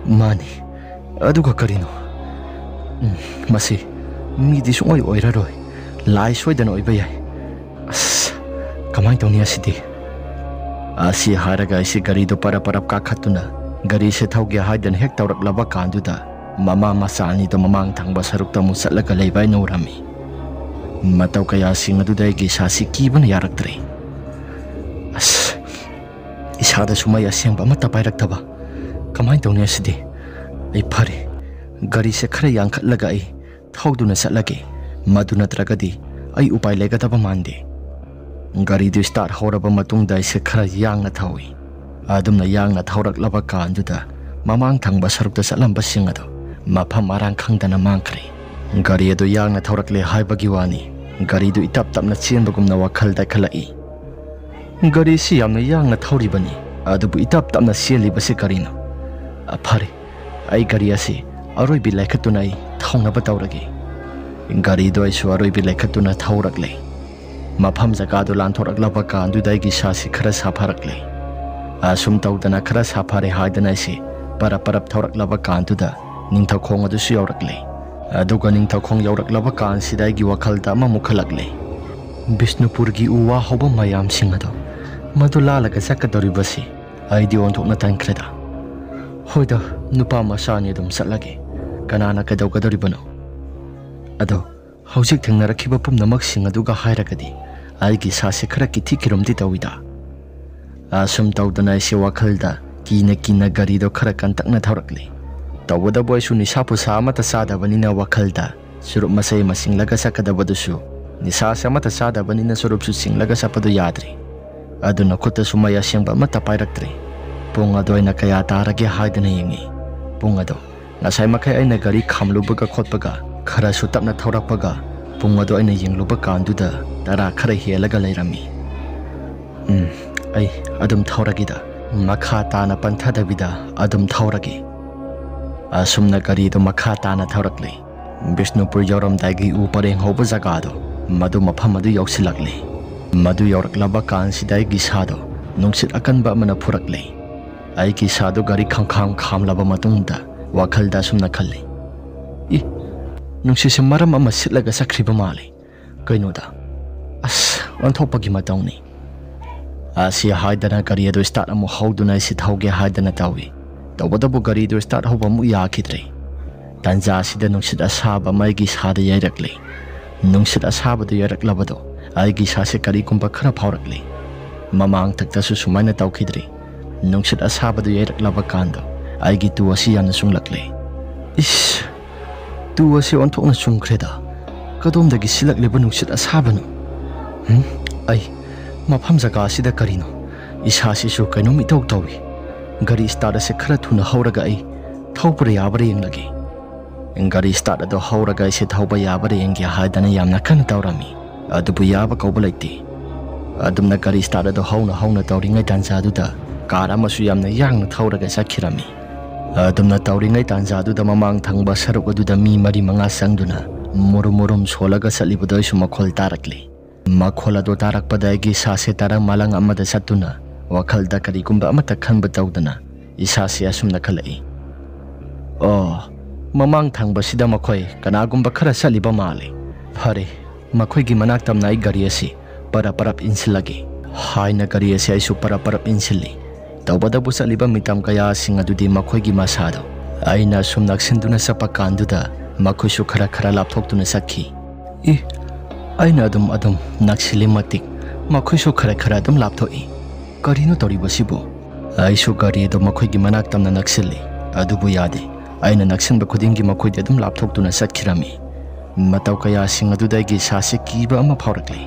ꯃꯥꯅꯤ꯫ ꯑꯗꯨꯒ ꯀꯔꯤꯅꯣ? ꯎꯝ, ꯃꯁꯤ ꯃꯤꯗꯤ ꯁꯨꯡꯑꯣꯏ ꯑꯣꯏꯔꯔꯣꯏ꯫ ꯂꯥꯏ ꯁꯣꯏꯗꯅ ꯑꯣꯏꯕ ꯌꯥꯏ꯫ ꯑꯁ, ꯀꯃꯥꯏꯅ ꯇꯧꯅꯤ ꯑꯁꯤꯗꯤ? ꯑꯁꯤ ꯍꯥꯏꯔꯒ ꯑꯩꯁꯦ ꯒꯥꯔꯤꯗꯣ ꯄꯔꯞ ꯄꯔꯞ ꯀꯥꯈꯠꯇꯨꯅ ꯒꯥꯔꯤꯁꯦ ꯊꯧꯒꯦ ꯍꯥꯏꯗꯅ ꯍꯦꯛ ꯇꯧꯔꯛꯂꯕ ꯀꯥꯟꯗꯨꯗ ꯃꯃꯥ ꯃꯆꯥ ꯑꯅꯤꯗꯣ ꯃꯃꯥꯡ ꯊꯪꯕ ꯁꯔꯨꯛꯇ ꯑꯃꯨꯛ ꯆꯠꯂꯒ ꯂꯩꯕ ꯑꯩꯅ ꯎꯔꯝꯃꯤ꯫ ꯃꯇꯧ ꯀꯌꯥꯁꯤꯡ ꯑꯗꯨꯗ ꯑꯩꯒꯤ ꯏꯁꯥꯁꯤ ꯀꯤꯕꯅ ꯌꯥꯔꯛꯇ꯭ꯔꯦ꯫ ꯑꯁ, ꯏꯁꯥꯗꯁꯨ ꯃꯩ ꯑꯁꯦꯡꯕ ꯑꯃꯠꯇ ꯄꯥꯏꯔꯛꯇꯕ꯫ ꯀꯃꯥꯏꯅ ꯇꯧꯅꯤ ꯑꯁꯤꯗꯤ? ꯑꯩ ꯐꯔꯦ, ꯒꯥꯔꯤꯁꯦ ꯈꯔ ꯌꯥꯡꯈꯠꯂꯒ ꯑꯩ ꯊꯧꯗꯨꯅ ꯆꯠꯂꯒꯦ꯫ ꯃꯗꯨ ꯅꯠꯇ꯭ꯔꯒꯗꯤ ꯑꯩ ꯎꯄꯥꯏ ꯂꯩꯒꯗꯕ ꯃꯥꯟꯗꯦ꯫ ꯒꯥꯔꯤꯗꯨ start ꯍꯧꯔꯕ ꯃꯇꯨꯡꯗ ꯑꯩꯁꯦ ꯈꯔ ꯌꯥꯡꯅ ꯊꯧꯏ꯫ ꯑꯗꯨꯝꯅ ꯌꯥꯡꯅ ꯊꯧꯔꯛꯂꯕ ꯀꯥꯟꯗꯨꯗ ꯃꯃꯥꯡ ꯊꯪꯕ ꯁꯔꯨꯛꯇ ꯆꯠꯂꯝꯕꯁꯤꯡ ꯑꯗꯨ ꯃꯐꯝ ꯃꯔꯥꯡ ꯈꯪꯗꯅ ꯃꯥꯡꯈ꯭ꯔꯦ꯫ ꯒꯥꯔꯤ ꯑꯗꯨ ꯌꯥꯡꯅ ꯊꯧꯔꯛꯂꯦ ꯍꯥꯏꯕꯒꯤ ꯋꯥꯅꯤ, ꯒꯥꯔꯤꯗꯨ ꯏꯇꯞ ꯇꯞꯅ ꯆꯦꯟꯕꯒꯨꯝꯅ ꯋꯥꯈꯜꯗ ꯈꯜꯂꯛꯏ꯫ ꯒꯥꯔꯤꯁꯤ ꯌꯥꯝꯅ ꯌꯥꯡꯅ ꯊꯧꯔꯤꯕꯅꯤ, ꯑꯗꯨꯕꯨ ꯏꯇꯞ ꯇꯞꯅ ꯆꯦꯜꯂꯤꯕꯁꯤ ꯀꯔꯤꯅꯣ? ꯑ, ꯐꯔꯦ, ꯑꯩ ꯒꯥꯔꯤ ꯑꯁꯤ ꯑꯔꯣꯏꯕꯤ ꯂꯩꯈꯠꯇꯨꯅ ꯑꯩ ꯊꯧꯅꯕ ꯇꯧꯔꯒꯦ꯫ ꯒꯥꯔꯤꯗꯣ ꯑꯩꯁꯨ ꯑꯔꯣꯏꯕꯤ ꯂꯩꯈꯠꯇꯨꯅ ꯊꯧꯔꯛꯂꯦ꯫ ꯃꯐꯝ ꯖꯒꯥꯗꯨ ꯂꯥꯟꯊꯣꯔꯛꯂꯕ ꯀꯥꯟꯗꯨꯗ ꯑꯩꯒꯤ ꯏꯁꯥꯁꯤ ꯈꯔ ꯁꯥꯐꯔꯛꯂꯦ꯫ ꯑꯁꯨꯝ ꯇꯧꯗꯅ ꯈꯔ ꯁꯥꯐꯔꯦ ꯍꯥꯏꯗꯅ ꯑꯩꯁꯤ ꯄꯔꯞ ꯄꯔꯞ ꯊꯧꯔꯛꯂꯕ ꯀꯥꯟꯗꯨꯗ ꯅꯤꯡꯊꯧꯈꯣꯡ ꯑꯗꯨꯁꯨ ꯌꯧꯔꯛꯂꯦ꯫ ꯑꯗꯨꯒ ꯅꯤꯡꯊꯧꯈꯣꯡ ꯌꯧꯔꯛꯂꯕ ꯀꯥꯟꯁꯤꯗ ꯑꯩꯒꯤ ꯋꯥꯈꯜꯗ ꯑꯃꯃꯨꯛ ꯈꯜꯂꯛꯂꯦ꯫ ꯕꯤꯁꯅꯨꯄꯨꯔꯒꯤ ꯎ ꯋꯥ ꯍꯧꯕ ꯃꯌꯥꯝꯁꯤꯡ ꯑꯗꯣ ꯃꯗꯨ ꯂꯥꯜꯂꯒ ꯆꯠꯀꯗꯧꯔꯤꯕꯁꯤ ꯑꯩꯗꯤ ꯑꯣꯟꯊꯣꯛꯅ ꯇꯟꯈ꯭ꯔꯦꯗ꯫ ꯍꯣꯏꯗ, ꯅꯨꯄꯥ ꯃꯆꯥ ꯑꯅꯤ ꯑꯗꯨꯝ ꯆꯠꯂꯒꯦ꯫ ꯀꯅꯥꯅ ꯀꯩꯗꯧꯒꯗꯧꯔꯤꯕꯅꯣ? ꯑꯗꯣ ꯍꯧꯖꯤꯛ ꯊꯦꯡꯅꯔꯛꯈꯤꯕ ꯄꯨꯝꯅꯃꯛꯁꯤꯡ ꯑꯗꯨꯒ ꯍꯥꯏꯔꯒꯗꯤ ꯑꯩꯒꯤ ꯏꯁꯥꯁꯦ ꯈꯔ ꯀꯤꯊꯤ ꯀꯤꯔꯨꯝꯗꯤ ꯇꯧꯏꯗ꯫ ꯑꯁꯨꯝ ꯇꯧꯗꯅ ꯑꯩꯁꯦ ꯋꯥꯈꯜꯗ ꯀꯤꯅ ꯀꯤꯅ ꯒꯥꯔꯤꯗꯣ ꯈꯔ ꯀꯟꯇꯛꯅ ꯊꯧꯔꯛꯂꯤ꯫ ꯇꯧꯕꯇꯕꯨ ꯑꯩꯁꯨ ꯅꯤꯁꯥ ꯄꯨꯁꯥ ꯑꯃꯠꯇ ꯆꯥꯗꯕꯅꯤꯅ ꯋꯥꯈꯜꯗ ꯆꯨꯔꯨꯞ ꯃꯆꯩ ꯑꯃ ꯆꯤꯡꯂꯒ ꯆꯠꯀꯗꯕꯗꯨꯁꯨ ꯅꯤꯁꯥꯁꯦ ꯑꯃꯠꯇ ꯆꯥꯗꯕꯅꯤꯅ ꯆꯨꯔꯨꯞꯁꯨ ꯆꯤꯡꯂꯒ ꯆꯠꯄꯗꯨ ꯌꯥꯗ꯭ꯔꯤ꯫ ꯑꯗꯨꯅ ꯈꯨꯠꯇꯁꯨ ꯃꯩ ꯑꯁꯦꯡꯕ ꯑꯃꯠꯇ ꯄꯥꯏꯔꯛꯇ꯭ꯔꯦ꯫ ꯄꯨꯡ ꯑꯗꯨ ꯑꯩꯅ ꯀꯌꯥ ꯇꯥꯔꯒꯦ ꯍꯥꯏꯗꯨꯅ ꯌꯦꯡꯉꯤ꯫ ꯄꯨꯡ ꯑꯗꯨ ꯉꯁꯥꯏ ꯃꯈꯩ ꯑꯩꯅ ꯒꯥꯔꯤ ꯈꯥꯝꯂꯨꯕꯒ ꯈꯣꯠꯄꯒ ꯈꯔꯁꯨ ꯇꯞꯅ ꯊꯧꯔꯛꯄꯒ ꯄꯨꯡ ꯑꯗꯨ ꯑꯩꯅ ꯌꯦꯡꯂꯨꯕ ꯀꯥꯟꯗꯨꯗ ꯇꯔꯥ ꯈꯔ ꯍꯦꯜꯂꯒ ꯂꯩꯔꯝꯃꯤ꯫ ꯎꯝ, ꯑꯩ ꯑꯗꯨꯝ ꯊꯧꯔꯒꯦꯗ꯫ ꯃꯈꯥ ꯇꯥꯅ ꯄꯟꯊꯗꯕꯤꯗ ꯑꯗꯨꯝ ꯊꯧꯔꯒꯦ꯫ ꯑꯁꯨꯝꯅ ꯒꯥꯔꯤꯗꯨ ꯃꯈꯥ ꯇꯥꯅ ꯊꯧꯔꯛꯂꯦ꯫ ꯕꯤꯁꯅꯨꯄꯨꯔ ꯌꯧꯔꯝꯗꯥꯏꯒꯤ ꯎ ꯄꯔꯦꯡ ꯍꯧꯕ ꯖꯒꯥꯗꯣ, ꯃꯗꯨ ꯃꯐꯝ ꯑꯗꯨ ꯌꯧꯁꯤꯜꯂꯛꯂꯦ꯫ ꯃꯗꯨ ꯌꯧꯔꯛꯂꯕ ꯀꯥꯟꯁꯤꯗ ꯑꯩꯒꯤ ꯏꯁꯥꯗꯣ ꯅꯨꯡꯁꯤꯠ ꯑꯀꯟꯕ ꯑꯃꯅ ꯐꯨꯔꯛꯂꯦ꯫ ꯑꯩꯒꯤ ꯏꯁꯥꯗꯨ ꯒꯥꯔꯤ ꯈꯪꯈꯥꯝ ꯈꯥꯝꯂꯕ ꯃꯇꯨꯡꯗ ꯋꯥꯈꯜꯗ ꯑꯁꯨꯝꯅ ꯈꯜꯂꯤ, "ꯏ, ꯅꯨꯡꯁꯤꯠꯁꯦ ꯃꯔꯝ ꯑꯃ ꯁꯤꯠꯂꯒ ꯆꯠꯈ꯭ꯔꯤꯕ ꯃꯥꯜꯂꯤ꯫ ꯀꯩꯅꯣꯗ, ꯑꯁ, ꯑꯣꯟꯊꯣꯛꯄꯒꯤ ꯃꯇꯧꯅꯤ"꯫ ꯑꯁꯤ ꯍꯥꯏꯗꯅ ꯒꯥꯔꯤ ꯑꯗꯨ ꯁ꯭ꯇꯥꯔꯠ ꯑꯃꯨꯛ ꯍꯧꯗꯨꯅ ꯑꯩꯁꯤ ꯊꯧꯒꯦ ꯍꯥꯏꯗꯅ ꯇꯧꯏ꯫ ꯇꯧꯕꯇꯕꯨ ꯒꯥꯔꯤꯗꯨ ꯁ꯭ꯇꯥꯔꯠ ꯍꯧꯕ ꯑꯃꯨꯛ ꯌꯥꯈꯤꯗ꯭ꯔꯦ꯫ ꯇꯥꯟꯖꯥ ꯑꯁꯤꯗ ꯅꯨꯡꯁꯤꯠ ꯑꯁꯥꯕ ꯑꯃ ꯑꯩꯒꯤ ꯏꯁꯥꯗ ꯌꯩꯔꯛꯂꯦ꯫ ꯅꯨꯡꯁꯤꯠ ꯑꯁꯥꯕꯗꯨ ꯌꯩꯔꯛꯂꯕꯗꯣ ꯑꯩꯒꯤ ꯏꯁꯥꯁꯦ ꯀꯔꯤꯒꯨꯝꯕ ꯈꯔ ꯐꯥꯎꯔꯛꯂꯦ꯫ ꯃꯃꯥꯡꯊꯛꯇꯁꯨ ꯁꯨꯃꯥꯏꯅ ꯇꯧꯈꯤꯗ꯭ꯔꯤ꯫ ꯅꯨꯡꯁꯤꯠ ꯑꯁꯥꯕꯗꯨ ꯌꯩꯔꯛꯂꯕ ꯀꯥꯟꯗ ꯑꯩꯒꯤ ꯇꯨ ꯑꯁꯤ ꯌꯥꯝꯅ ꯆꯨꯡꯂꯛꯂꯦ꯫ ꯏꯁ! ꯇꯨ ꯑꯁꯤ ꯑꯣꯟꯊꯣꯛꯅ ꯆꯨꯡꯈ꯭ꯔꯦꯗ꯫ ꯀꯗꯣꯝꯗꯒꯤ ꯁꯤꯜꯂꯛꯂꯤꯕ ꯅꯨꯡꯁꯤꯠ ꯑꯁꯥꯕꯅꯣ? ꯍꯨꯝ? ꯑꯩ ꯃꯐꯝ ꯖꯒꯥ ꯑꯁꯤꯗ ꯀꯔꯤꯅꯣ? ꯏꯁꯥꯁꯤꯁꯨ ꯀꯩꯅꯣꯝ ꯏꯇꯧ ꯇꯧꯏ꯫ ꯒꯥꯔꯤ ꯁ꯭ꯇꯥꯔꯠ ꯑꯁꯦ ꯈꯔ ꯊꯨꯅ ꯍꯧꯔꯒ ꯑꯩ ꯊꯧꯕ꯭ꯔꯥ ꯌꯥꯕ꯭ꯔꯥ ꯌꯦꯡꯂꯒꯦ꯫ ꯒꯥꯔꯤ ꯁ꯭ꯇꯥꯔꯠ ꯑꯗꯨ ꯍꯧꯔꯒ ꯑꯩꯁꯦ ꯊꯧꯕ ꯌꯥꯕ꯭ꯔꯥ ꯌꯦꯡꯒꯦ ꯍꯥꯏꯗꯅ ꯌꯥꯝꯅ ꯀꯟꯅ ꯇꯧꯔꯝꯃꯤ꯫ ꯑꯗꯨꯕꯨ ꯌꯥꯕ ꯀꯧꯕ ꯂꯩꯇꯦ꯫ ꯑꯗꯨꯝꯅ ꯒꯥꯔꯤ ꯁ꯭ꯇꯥꯔꯠ ꯑꯗꯨ ꯍꯧꯅ ꯍꯧꯅ ꯇꯧꯔꯤꯉꯩ ꯇꯥꯟꯖꯥꯗꯨꯗ ꯀꯥꯔ ꯑꯃꯁꯨ ꯌꯥꯝꯅ ꯌꯥꯡꯅ ꯊꯧꯔꯒ ꯆꯠꯈꯤꯔꯝꯃꯤ꯫ ꯑꯗꯨꯝꯅ ꯇꯧꯔꯤꯉꯩ ꯇꯥꯟꯖꯥꯗꯨꯗ ꯃꯃꯥꯡ ꯊꯪꯕ ꯁꯔꯨꯛ ꯑꯗꯨꯗ ꯃꯤ ꯃꯔꯤ ꯃꯉꯥ ꯆꯪꯗꯨꯅ ꯃꯨꯔꯨꯝ ꯃꯨꯔꯨꯝ ꯁꯣꯜꯂꯒ ꯆꯠꯂꯤꯕꯗꯣ ꯑꯩꯁꯨ ꯃꯈꯣꯜ ꯇꯥꯔꯛꯂꯤ꯫ ꯃꯈꯣꯜ ꯑꯗꯨ ꯇꯥꯔꯛꯄꯗ ꯑꯩꯒꯤ ꯏꯁꯥꯁꯦ ꯇꯔꯪ ꯃꯂꯪ ꯑꯃꯗ ꯆꯠꯇꯨꯅ ꯋꯥꯈꯜꯗ ꯀꯔꯤꯒꯨꯝꯕ ꯑꯃꯠꯇ ꯈꯟꯕ ꯇꯧꯗꯅ ꯏꯁꯥꯁꯦ ꯑꯁꯨꯝꯅ ꯈꯜꯂꯛꯏ, "ꯑꯣ, ꯃꯃꯥꯡ ꯊꯪꯕꯁꯤꯗ ꯃꯈꯣꯏ ꯀꯅꯥꯒꯨꯝꯕ ꯈꯔ ꯆꯠꯂꯤꯕ ꯃꯥꯜꯂꯤ꯫ ꯐꯔꯦ, ꯃꯈꯣꯏꯒꯤ ꯃꯅꯥꯛ ꯇꯝꯅ ꯑꯩ ꯒꯥꯔꯤ ꯑꯁꯤ ꯄꯔꯞ ꯄꯔꯞ ꯏꯟꯁꯤꯜꯂꯒꯦ" ꯍꯥꯏꯅ ꯒꯥꯔꯤ ꯑꯁꯤ ꯑꯩꯁꯨ ꯄꯔꯞ ꯄꯔꯞ ꯏꯟꯁꯤꯜꯂꯤ꯫ ꯇꯧꯕꯇꯕꯨ ꯆꯠꯂꯤꯕ ꯃꯤꯇꯝ ꯀꯌꯥꯁꯤꯡ ꯑꯗꯨꯗꯤ ꯃꯈꯣꯏꯒꯤ ꯃꯁꯥꯗꯣ ꯑꯩꯅ ꯁꯨꯝ ꯅꯛꯁꯤꯟꯗꯨꯅ ꯆꯠꯄ ꯀꯥꯟꯗꯨꯗ ꯃꯈꯣꯏꯁꯨ ꯈꯔ ꯈꯔ ꯂꯥꯞꯊꯣꯛꯇꯨꯅ ꯆꯠꯈꯤ꯫ ꯏ, ꯑꯩꯅ ꯑꯗꯨꯝ ꯑꯗꯨꯝ ꯅꯛꯁꯤꯜꯂꯤ ꯃꯇꯤꯛ ꯃꯈꯣꯏꯁꯨ ꯈꯔ ꯈꯔ ꯑꯗꯨꯝ ꯂꯥꯞꯊꯣꯛꯏ꯫ ꯀꯔꯤꯅꯣ ꯇꯧꯔꯤꯕꯁꯤꯕꯨ? ꯑꯩꯁꯨ ꯒꯥꯔꯤ ꯑꯗꯨ ꯃꯈꯣꯏꯒꯤ ꯃꯅꯥꯛ ꯇꯝꯅ ꯅꯛꯁꯤꯜꯂꯤ, ꯑꯗꯨꯕꯨ ꯌꯥꯗꯦ꯫ ꯑꯩꯅ ꯅꯛꯁꯤꯟꯕ ꯈꯨꯗꯤꯡꯒꯤ ꯃꯈꯣꯏꯗꯤ ꯑꯗꯨꯝ ꯂꯥꯞꯊꯣꯛꯇꯨꯅ ꯆꯠꯈꯤꯔꯝꯃꯤ꯫ ꯃꯇꯧ ꯀꯌꯥꯁꯤꯡ ꯑꯗꯨꯗ ꯑꯩꯒꯤ ꯏꯁꯥꯁꯤ ꯀꯤꯕ ꯑꯃ ꯐꯥꯎꯔꯛꯂꯤ꯫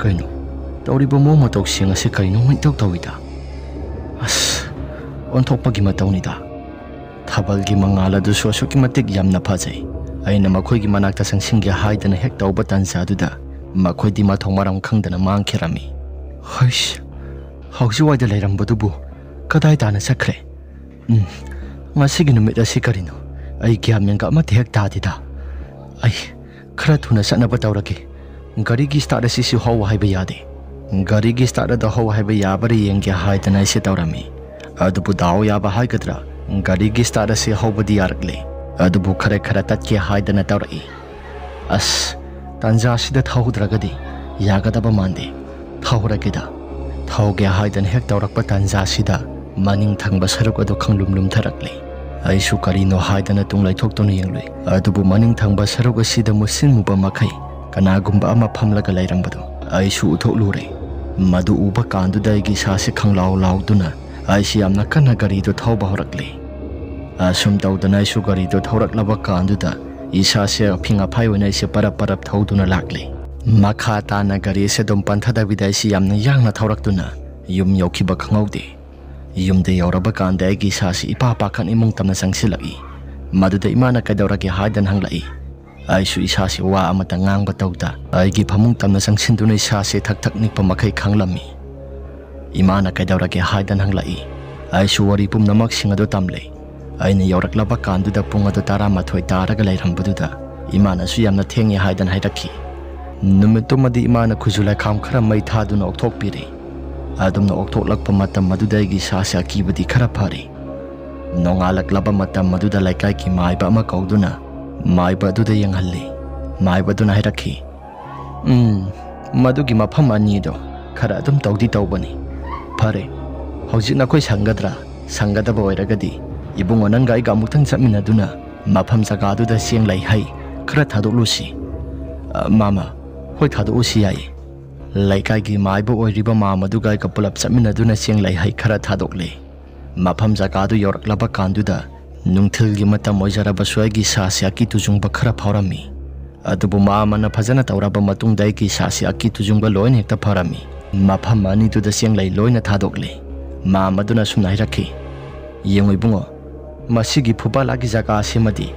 ꯀꯩꯅꯣ? ꯇꯧꯔꯤꯕ ꯃꯑꯣꯡ ꯃꯇꯧꯁꯤꯡ ꯑꯁꯤ ꯀꯔꯤꯅꯣꯃ ꯏꯇꯧ ꯇꯧꯏꯗ꯫ ꯑꯁ, ꯑꯣꯟꯊꯣꯛꯄꯒꯤ ꯃꯇꯧꯅꯤꯗ꯫ ꯊꯥꯕꯜꯒꯤ ꯃꯉꯥꯜ ꯑꯗꯨꯁꯨ ꯑꯁꯨꯛꯀꯤ ꯃꯇꯤꯛ ꯌꯥꯝꯅ ꯐꯖꯩ꯫ ꯑꯩꯅ ꯃꯈꯣꯏꯒꯤ ꯃꯅꯥꯛꯇ ꯆꯪꯁꯤꯟꯒꯦ ꯍꯥꯏꯗꯅ ꯍꯦꯛ ꯇꯧꯕ ꯇꯥꯟꯖꯥꯗꯨꯗ ꯃꯈꯣꯏꯗꯤ ꯃꯊꯣꯡ ꯃꯔꯝ ꯈꯪꯗꯅ ꯃꯥꯡꯈꯤꯔꯝꯃꯤ꯫ ꯍꯩꯁ, ꯍꯧꯖꯤꯛꯋꯥꯏꯗ ꯂꯩꯔꯝꯕꯗꯨꯕꯨ ꯀꯗꯥꯏ ꯇꯥꯅ ꯆꯠꯈ꯭ꯔꯦ? ꯎꯝ, ꯉꯁꯤꯒꯤ ꯅꯨꯃꯤꯠ ꯑꯁꯤ ꯀꯔꯤꯅꯣ? ꯑꯩ ꯒ꯭ꯌꯥꯟ ꯃꯦꯟꯒ ꯑꯃꯠꯇ ꯍꯦꯛ ꯇꯥꯗꯦꯗ꯫ ꯑꯩ ꯈꯔ ꯊꯨꯅ ꯆꯠꯅꯕ ꯇꯧꯔꯒꯦ꯫ ꯒꯥꯔꯤꯒꯤ ꯁ꯭ꯇꯥꯔꯠ ꯑꯁꯤꯁꯨ ꯍꯧ ꯍꯥꯏꯕ ꯌꯥꯗꯦ꯫ ꯒꯥꯔꯤꯒꯤ start ꯑꯗꯣ ꯍꯧ ꯍꯥꯏꯕ ꯌꯥꯕ꯭ꯔꯥ ꯌꯦꯡꯒꯦ ꯍꯥꯏꯗꯅ ꯑꯩꯁꯦ ꯇꯧꯔꯝꯃꯤ꯫ ꯑꯗꯨꯕꯨ ꯗꯥꯎ ꯌꯥꯕ ꯍꯥꯏꯒꯗ꯭ꯔꯥ, ꯒꯥꯔꯤꯒꯤ start ꯑꯁꯤ ꯍꯧꯕꯗꯤ ꯌꯥꯔꯛꯂꯦ, ꯑꯗꯨꯕꯨ ꯈꯔ ꯈꯔ ꯇꯠꯀꯦ ꯍꯥꯏꯗꯅ ꯇꯧꯔꯛꯏ꯫ ꯑꯁ, ꯇꯥꯟꯖꯥꯁꯤꯗ ꯊꯧꯗ꯭ꯔꯒꯗꯤ ꯌꯥꯒꯗꯕ ꯃꯥꯟꯗꯦ꯫ ꯊꯧꯔꯒꯦꯗ꯫ ꯊꯧꯒꯦ ꯍꯥꯏꯗꯅ ꯍꯦꯛ ꯇꯧꯔꯛꯄ ꯇꯥꯟꯖꯥꯁꯤꯗ ꯃꯅꯤꯡ ꯊꯪꯕ ꯁꯔꯨꯛ ꯑꯗꯨ ꯈꯪꯂꯨꯝ ꯂꯨꯝꯊꯔꯛꯂꯦ꯫ ꯑꯩꯁꯨ ꯀꯔꯤꯅꯣ ꯍꯥꯏꯗꯅ ꯇꯨꯡ ꯂꯩꯊꯣꯛꯇꯨꯅ ꯌꯦꯡꯂꯨꯏ꯫ ꯑꯗꯨꯕꯨ ꯃꯅꯤꯡ ꯊꯪꯕ ꯁꯔꯨꯛ ꯑꯁꯤꯗ ꯃꯨꯁꯤꯟ ꯃꯨꯕ ꯃꯈꯩ ꯀꯅꯥꯒꯨꯝꯕ ꯑꯃ ꯐꯝꯂꯒ ꯂꯩꯔꯝꯕꯗꯨ ꯑꯩꯁꯨ ꯎꯊꯣꯛꯂꯨꯔꯦ꯫ ꯃꯗꯨ ꯎꯕ ꯀꯥꯟꯗꯨꯗ ꯑꯩꯒꯤ ꯏꯁꯥꯁꯦ ꯈꯪꯂꯥꯎ ꯂꯥꯎꯗꯨꯅ ꯑꯩꯁꯤ ꯌꯥꯝꯅ ꯀꯟꯅ ꯒꯥꯔꯤꯗꯨ ꯊꯧꯕ ꯍꯧꯔꯛꯂꯦ꯫ ꯑꯁꯨꯝ ꯇꯧꯗꯅ ꯑꯩꯁꯨ ꯒꯥꯔꯤꯗꯨ ꯊꯧꯔꯛꯂꯕ ꯀꯥꯟꯗꯨꯗ ꯏꯁꯥꯁꯦ ꯑꯐꯤꯡ ꯑꯐꯥꯏ ꯑꯣꯏꯅ ꯑꯩꯁꯦ ꯄꯔꯞ ꯄꯔꯞ ꯊꯧꯗꯨꯅ ꯂꯥꯛꯂꯦ꯫ ꯃꯈꯥ ꯇꯥꯅ ꯒꯥꯔꯤ ꯑꯁꯦ ꯑꯗꯨꯝ ꯄꯟꯊꯗꯕꯤꯗ ꯑꯩꯁꯤ ꯌꯥꯝꯅ ꯌꯥꯡꯅ ꯊꯧꯔꯛꯇꯨꯅ ꯌꯨꯝ ꯌꯧꯈꯤꯕ ꯈꯪꯍꯧꯗꯦ꯫ ꯌꯨꯝꯗ ꯌꯧꯔꯕ ꯀꯥꯟꯗ ꯑꯩꯒꯤ ꯏꯁꯥꯁꯤ ꯏꯄꯥ ꯄꯥꯈꯠ ꯏꯃꯨꯡ ꯇꯝꯅ ꯆꯪꯁꯤꯜꯂꯛꯏ꯫ ꯃꯗꯨꯗ ꯏꯃꯥꯅ ꯀꯩꯗꯧꯔꯒꯦ ꯍꯥꯏꯗꯅ ꯍꯪꯂꯛꯏ꯫ ꯑꯩꯁꯨ ꯏꯁꯥꯁꯤ ꯋꯥ ꯑꯃꯇ ꯉꯥꯡꯕ ꯇꯧꯗ ꯑꯩꯒꯤ ꯐꯃꯨꯡ ꯇꯝꯅ ꯆꯪꯁꯤꯟꯗꯨꯅ ꯏꯁꯥꯁꯤ ꯊꯛ ꯊꯛ ꯅꯤꯛꯄ ꯃꯈꯩ ꯈꯥꯡꯂꯝꯃꯤ꯫ ꯏꯃꯥꯅ ꯀꯩꯗꯧꯔꯒꯦ ꯍꯥꯏꯗꯅ ꯍꯪꯂꯛꯏ꯫ ꯑꯩꯁꯨ ꯋꯥꯔꯤ ꯄꯨꯝꯅꯃꯛꯁꯤꯡ ꯑꯗꯨ ꯇꯝꯂꯦ꯫ ꯑꯩꯅ ꯌꯧꯔꯛꯂꯕ ꯀꯥꯟꯗꯨꯗ ꯄꯨꯡ ꯑꯗꯨ ꯇꯔꯥꯃꯥꯊꯣꯏ ꯇꯥꯔꯒ ꯂꯩꯔꯝꯕꯗꯨꯗ ꯏꯃꯥꯅꯁꯨ ꯌꯥꯝꯅ ꯊꯦꯡꯉꯦ ꯍꯥꯏꯗꯅ ꯍꯥꯏꯔꯛꯈꯤ꯫ ꯅꯨꯃꯤꯠꯇꯨꯃꯗꯤ ꯏꯃꯥꯅ ꯈꯨꯖꯨ ꯂꯩꯈꯥꯝ ꯈꯔ ꯃꯩ ꯊꯥꯗꯨꯅ ꯑꯣꯛꯊꯣꯛꯄꯤꯔꯦ꯫ ꯑꯗꯨꯝꯅ ꯑꯣꯛꯊꯣꯛꯂꯛꯄ ꯃꯇꯝ ꯑꯗꯨꯗ ꯑꯩꯒꯤ ꯏꯁꯥꯁꯦ ꯑꯀꯤꯕꯗꯤ ꯈꯔ ꯐꯔꯦ꯫ ꯅꯣꯡꯉꯥꯜꯂꯛꯂꯕ ꯃꯇꯝ ꯑꯗꯨꯗ ꯂꯩꯀꯥꯏꯒꯤ ꯃꯥꯏꯕ ꯑꯃ ꯀꯧꯗꯨꯅ ꯃꯥꯏꯕ ꯑꯗꯨꯗ ꯌꯦꯡꯍꯜꯂꯤ꯫ ꯃꯥꯏꯕ ꯑꯗꯨꯅ ꯍꯥꯏꯔꯛꯈꯤ, "ꯎꯝ, ꯃꯗꯨꯒꯤ ꯃꯐꯝ ꯑꯅꯤꯗꯣ ꯈꯔ ꯑꯗꯨꯝ ꯇꯧꯗꯤ ꯇꯧꯕꯅꯤ꯫ ꯐꯔꯦ, ꯍꯧꯖꯤꯛ ꯅꯈꯣꯏ ꯁꯪꯒꯗ꯭ꯔꯥ? ꯁꯪꯒꯗꯕ ꯑꯣꯏꯔꯒꯗꯤ ꯏꯕꯨꯡꯉꯣ ꯅꯪꯒ ꯑꯩꯒ ꯑꯃꯨꯛꯇꯪ ꯆꯠꯃꯤꯟꯅꯗꯨꯅ ꯃꯐꯝ ꯖꯒꯥꯗꯨꯗ ꯆꯦꯡ ꯂꯩ ꯍꯩ ꯈꯔ ꯊꯥꯗꯣꯛꯂꯨꯁꯤ꯫" "ꯑ, ꯃꯥꯃ, ꯍꯣꯏ, ꯊꯥꯗꯣꯛꯎꯁꯤ ꯌꯥꯏꯌꯦ꯫" ꯂꯩꯀꯥꯏꯒꯤ ꯃꯥꯏꯕ ꯑꯣꯏꯔꯤꯕ ꯃꯥꯃ ꯑꯗꯨꯒ ꯑꯩꯒ ꯄꯨꯂꯞ ꯆꯠꯃꯤꯟꯅꯗꯨꯅ ꯆꯦꯡ ꯂꯩ ꯍꯩ ꯈꯔ ꯊꯥꯗꯣꯛꯂꯦ꯫ ꯃꯐꯝ ꯖꯒꯥꯗꯨ ꯌꯧꯔꯛꯂꯕ ꯀꯥꯟꯗꯨꯗ ꯅꯨꯡꯊꯤꯜꯒꯤ ꯃꯇꯝ ꯑꯣꯏꯖꯔꯕꯁꯨ ꯑꯩꯒꯤ ꯏꯁꯥꯁꯤ ꯑꯀꯤ ꯇꯨꯖꯨꯡꯕ ꯈꯔ ꯐꯥꯎꯔꯝꯃꯤ꯫ ꯑꯗꯨꯕꯨ ꯃꯥꯃꯅ ꯐꯖꯅ ꯇꯧꯔꯕ ꯃꯇꯨꯡꯗ ꯑꯩꯒꯤ ꯏꯁꯥꯁꯤ ꯑꯀꯤ ꯇꯨꯖꯨꯡꯕ ꯂꯣꯏꯅ ꯍꯦꯛꯇ ꯐꯔꯝꯃꯤ꯫ ꯃꯐꯝ ꯑꯅꯤꯗꯨꯗ ꯆꯦꯡ ꯂꯩ ꯂꯣꯏꯅ ꯊꯥꯗꯣꯛꯂꯦ꯫ ꯃꯥꯃꯗꯨꯅ ꯑꯁꯨꯝꯅ ꯍꯥꯏꯔꯛꯈꯤ, "ꯌꯦꯡꯉꯨ ꯏꯕꯨꯡꯉꯣ, ꯃꯁꯤꯒꯤ ꯐꯨꯕꯥꯂꯥꯒꯤ ꯖꯒꯥ ꯑꯁꯤꯃꯗꯤ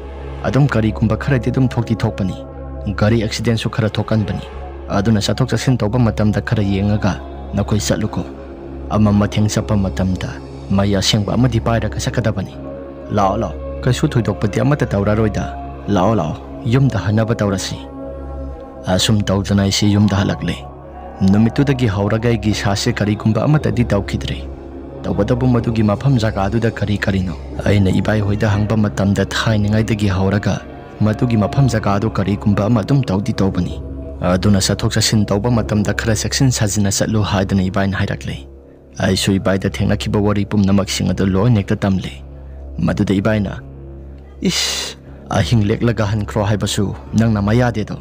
ꯑꯗꯨꯝ ꯀꯔꯤꯒꯨꯝꯕ ꯈꯔꯗꯤ ꯑꯗꯨꯝ ꯊꯣꯛꯇꯤ ꯊꯣꯛꯄꯅꯤ꯫ ꯒꯥꯔꯤ accidentꯁꯨ ꯈꯔ ꯊꯣꯛꯀꯟꯕꯅꯤ꯫ ꯑꯗꯨꯅ ꯆꯠꯊꯣꯛ ꯆꯠꯁꯤꯟ ꯇꯧꯕ ꯃꯇꯝꯗ ꯈꯔ ꯌꯦꯡꯉꯒ ꯅꯈꯣꯏ ꯆꯠꯂꯨꯀꯣ꯫ ꯑꯃꯝ ꯑꯊꯦꯡ ꯆꯠꯄ ꯃꯇꯝꯗ ꯃꯩ ꯑꯁꯦꯡꯕ ꯑꯃꯗꯤ ꯄꯥꯏꯔꯒ ꯆꯠꯀꯗꯕꯅꯤ꯫ ꯂꯥꯛꯑꯣ, ꯂꯥꯛꯑꯣ, ꯀꯩꯁꯨ ꯊꯣꯏꯗꯣꯛꯄꯗꯤ ꯑꯃꯠꯇ ꯇꯧꯔꯔꯣꯏꯗ꯫ ꯂꯥꯛꯑꯣ, ꯂꯥꯛꯑꯣ, ꯌꯨꯝꯗ ꯍꯟꯅꯕ ꯇꯧꯔꯁꯤ꯫" ꯑꯁꯨꯝ ꯇꯧꯗꯅ ꯑꯩꯁꯤ ꯌꯨꯝꯗ ꯍꯜꯂꯛꯂꯦ꯫ ꯅꯨꯃꯤꯠꯇꯨꯗꯒꯤ ꯍꯧꯔꯒ ꯑꯩꯒꯤ ꯏꯁꯥꯁꯦ ꯀꯔꯤꯒꯨꯝꯕ ꯑꯃꯠꯇꯗꯤ ꯇꯧꯈꯤꯗ꯭ꯔꯦ꯫ ꯇꯧꯕꯇꯕꯨ ꯃꯗꯨꯒꯤ ꯃꯐꯝ ꯖꯒꯥꯗꯨꯗ ꯀꯔꯤ ꯀꯔꯤꯅꯣ? ꯑꯩꯅ ꯏꯕꯥꯏ ꯍꯣꯏꯗ ꯍꯪꯕ ꯃꯇꯝꯗ ꯊꯥꯏꯅꯉꯩꯗꯒꯤ ꯍꯧꯔꯒ ꯃꯗꯨꯒꯤ ꯃꯐꯝ ꯖꯒꯥꯗꯨ ꯀꯔꯤꯒꯨꯝꯕ ꯑꯃ ꯑꯗꯨꯝ ꯇꯧꯗꯤ ꯇꯧꯕꯅꯤ꯫ ꯑꯗꯨꯅ ꯆꯠꯊꯣꯛ ꯆꯠꯁꯤꯟ ꯇꯧꯕ ꯃꯇꯝꯗ ꯈꯔ ꯆꯦꯛꯁꯤꯟ ꯁꯥꯖꯤꯟꯅ ꯆꯠꯂꯨ ꯍꯥꯏꯗꯅ ꯏꯕꯥꯏꯅ ꯍꯥꯏꯔꯛꯂꯦ꯫ ꯑꯩꯁꯨ ꯏꯕꯥꯏꯗ ꯊꯦꯡꯅꯈꯤꯕ ꯋꯥꯔꯤ ꯄꯨꯝꯅꯃꯛꯁꯤꯡ ꯑꯗꯨ ꯂꯣꯏꯅ ꯍꯦꯛꯇ ꯇꯝꯂꯦ꯫ ꯃꯗꯨꯗ ꯏꯕꯥꯏꯅ, "ꯏꯁ, ꯑꯍꯤꯡ ꯂꯦꯛꯂꯒ ꯍꯟꯈ꯭ꯔꯣ ꯍꯥꯏꯕꯁꯨ ꯅꯪꯅ ꯃꯌꯥꯗꯦꯗꯣ?"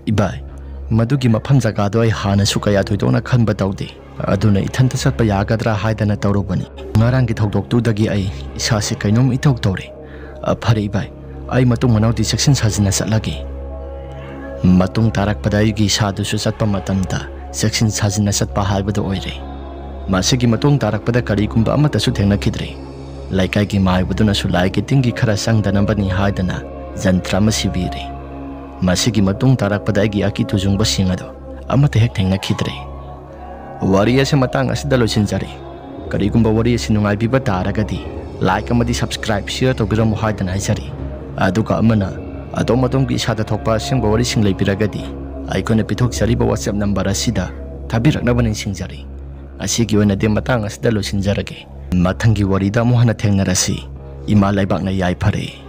"ꯏꯕꯥꯏ, ꯃꯗꯨꯒꯤ ꯃꯐꯝ ꯖꯒꯥꯗꯣ ꯑꯩ ꯍꯥꯟꯅꯁꯨ ꯀꯌꯥ ꯊꯣꯏꯗꯣꯛꯅ ꯈꯟꯕ ꯇꯧꯗꯦ꯫ ꯑꯗꯨꯅ ꯏꯊꯟꯇ ꯆꯠꯄ ꯌꯥꯒꯗ꯭ꯔꯥ ꯍꯥꯏꯗꯅ ꯇꯧꯔꯨꯕꯅꯤ꯫ ꯉꯔꯥꯡꯒꯤ ꯊꯧꯗꯣꯛꯇꯨꯗꯒꯤ ꯑꯩ ꯏꯁꯥꯁꯦ ꯀꯩꯅꯣꯝ ꯏꯇꯧ ꯇꯧꯔꯦ꯫ ꯑ, ꯐꯔꯦ ꯏꯕꯥꯏ, ꯑꯩ ꯃꯇꯨꯡ ꯃꯅꯥꯎꯗꯤ ꯆꯦꯛꯁꯤꯟ ꯁꯥꯖꯤꯟꯅ ꯆꯠꯂꯒꯦ꯫" ꯃꯇꯨꯡ ꯇꯥꯔꯛꯄꯗ ꯑꯩꯒꯤ ꯏꯁꯥꯗꯨꯁꯨ ꯆꯠꯄ ꯃꯇꯝꯗ ꯆꯦꯛꯁꯤꯟ ꯁꯥꯖꯤꯟꯅ ꯆꯠꯄ ꯍꯥꯏꯕꯗꯨ ꯑꯣꯏꯔꯦ꯫ ꯃꯁꯤꯒꯤ ꯃꯇꯨꯡ ꯇꯥꯔꯛꯄꯗ ꯀꯔꯤꯒꯨꯝꯕ ꯑꯃꯠꯇꯁꯨ ꯊꯦꯡꯅꯈꯤꯗ꯭ꯔꯦ꯫ ꯂꯩꯀꯥꯏꯒꯤ ꯃꯥꯏꯕꯗꯨꯅꯁꯨ ꯂꯥꯏꯒꯤ ꯇꯤꯟꯒꯤ ꯈꯔ ꯆꯪꯗꯅꯕꯅꯤ ꯍꯥꯏꯗꯅ ꯖꯟꯇ꯭ꯔ ꯑꯃ ꯁꯤꯕꯤꯔꯦ꯫ ꯃꯁꯤꯒꯤ ꯃꯇꯨꯡ ꯇꯥꯔꯛꯄꯗ ꯑꯩꯒꯤ ꯑꯀꯤ ꯇꯨꯖꯨꯡꯕꯁꯤꯡ ꯑꯗꯨ ꯑꯃꯠꯇ ꯍꯦꯛ ꯊꯦꯡꯅꯈꯤꯗ꯭ꯔꯦ꯫ ꯋꯥꯔꯤ ꯑꯁꯤ ꯃꯇꯥꯡ ꯑꯁꯤꯗ ꯂꯣꯏꯁꯤꯟꯖꯔꯦ꯫ ꯀꯔꯤꯒꯨꯝꯕ ꯋꯥꯔꯤ ꯑꯁꯤ ꯅꯨꯡꯉꯥꯏꯕꯤꯕ ꯇꯥꯔꯒꯗꯤ like ꯑꯃꯗꯤ subscribe, share ꯇꯧꯕꯤꯔꯝꯃꯨ ꯍꯥꯏꯗꯅ ꯍꯥꯏꯖꯔꯤ꯫ ꯑꯗꯨꯒ ꯑꯃꯅ ꯑꯗꯣꯝ ꯑꯗꯣꯝꯒꯤ ꯏꯁꯥꯗ ꯊꯣꯛꯄ ꯑꯁꯦꯡꯕ ꯋꯥꯔꯤꯁꯤꯡ ꯂꯩꯕꯤꯔꯒꯗꯤ ꯑꯩꯈꯣꯏꯅ ꯄꯤꯊꯣꯛꯆꯔꯤꯕ WhatsApp number ꯑꯁꯤꯗ ꯊꯥꯕꯤꯔꯛꯅꯕ ꯅꯤꯡꯁꯤꯡꯖꯔꯤ꯫ ꯑꯁꯤꯒꯤ ꯑꯣꯏꯅꯗꯤ ꯃꯇꯥꯡ ꯑꯁꯤꯗ ꯂꯣꯏꯁꯤꯟꯖꯔꯒꯦ꯫ ꯃꯊꯪꯒꯤ ꯋꯥꯔꯤꯗ ꯑꯃꯨꯛ ꯍꯟꯅ ꯊꯦꯡꯅꯔꯁꯤ꯫ ꯏꯃꯥ ꯂꯩꯕꯥꯛꯅ ꯌꯥꯏꯐꯔꯦ꯫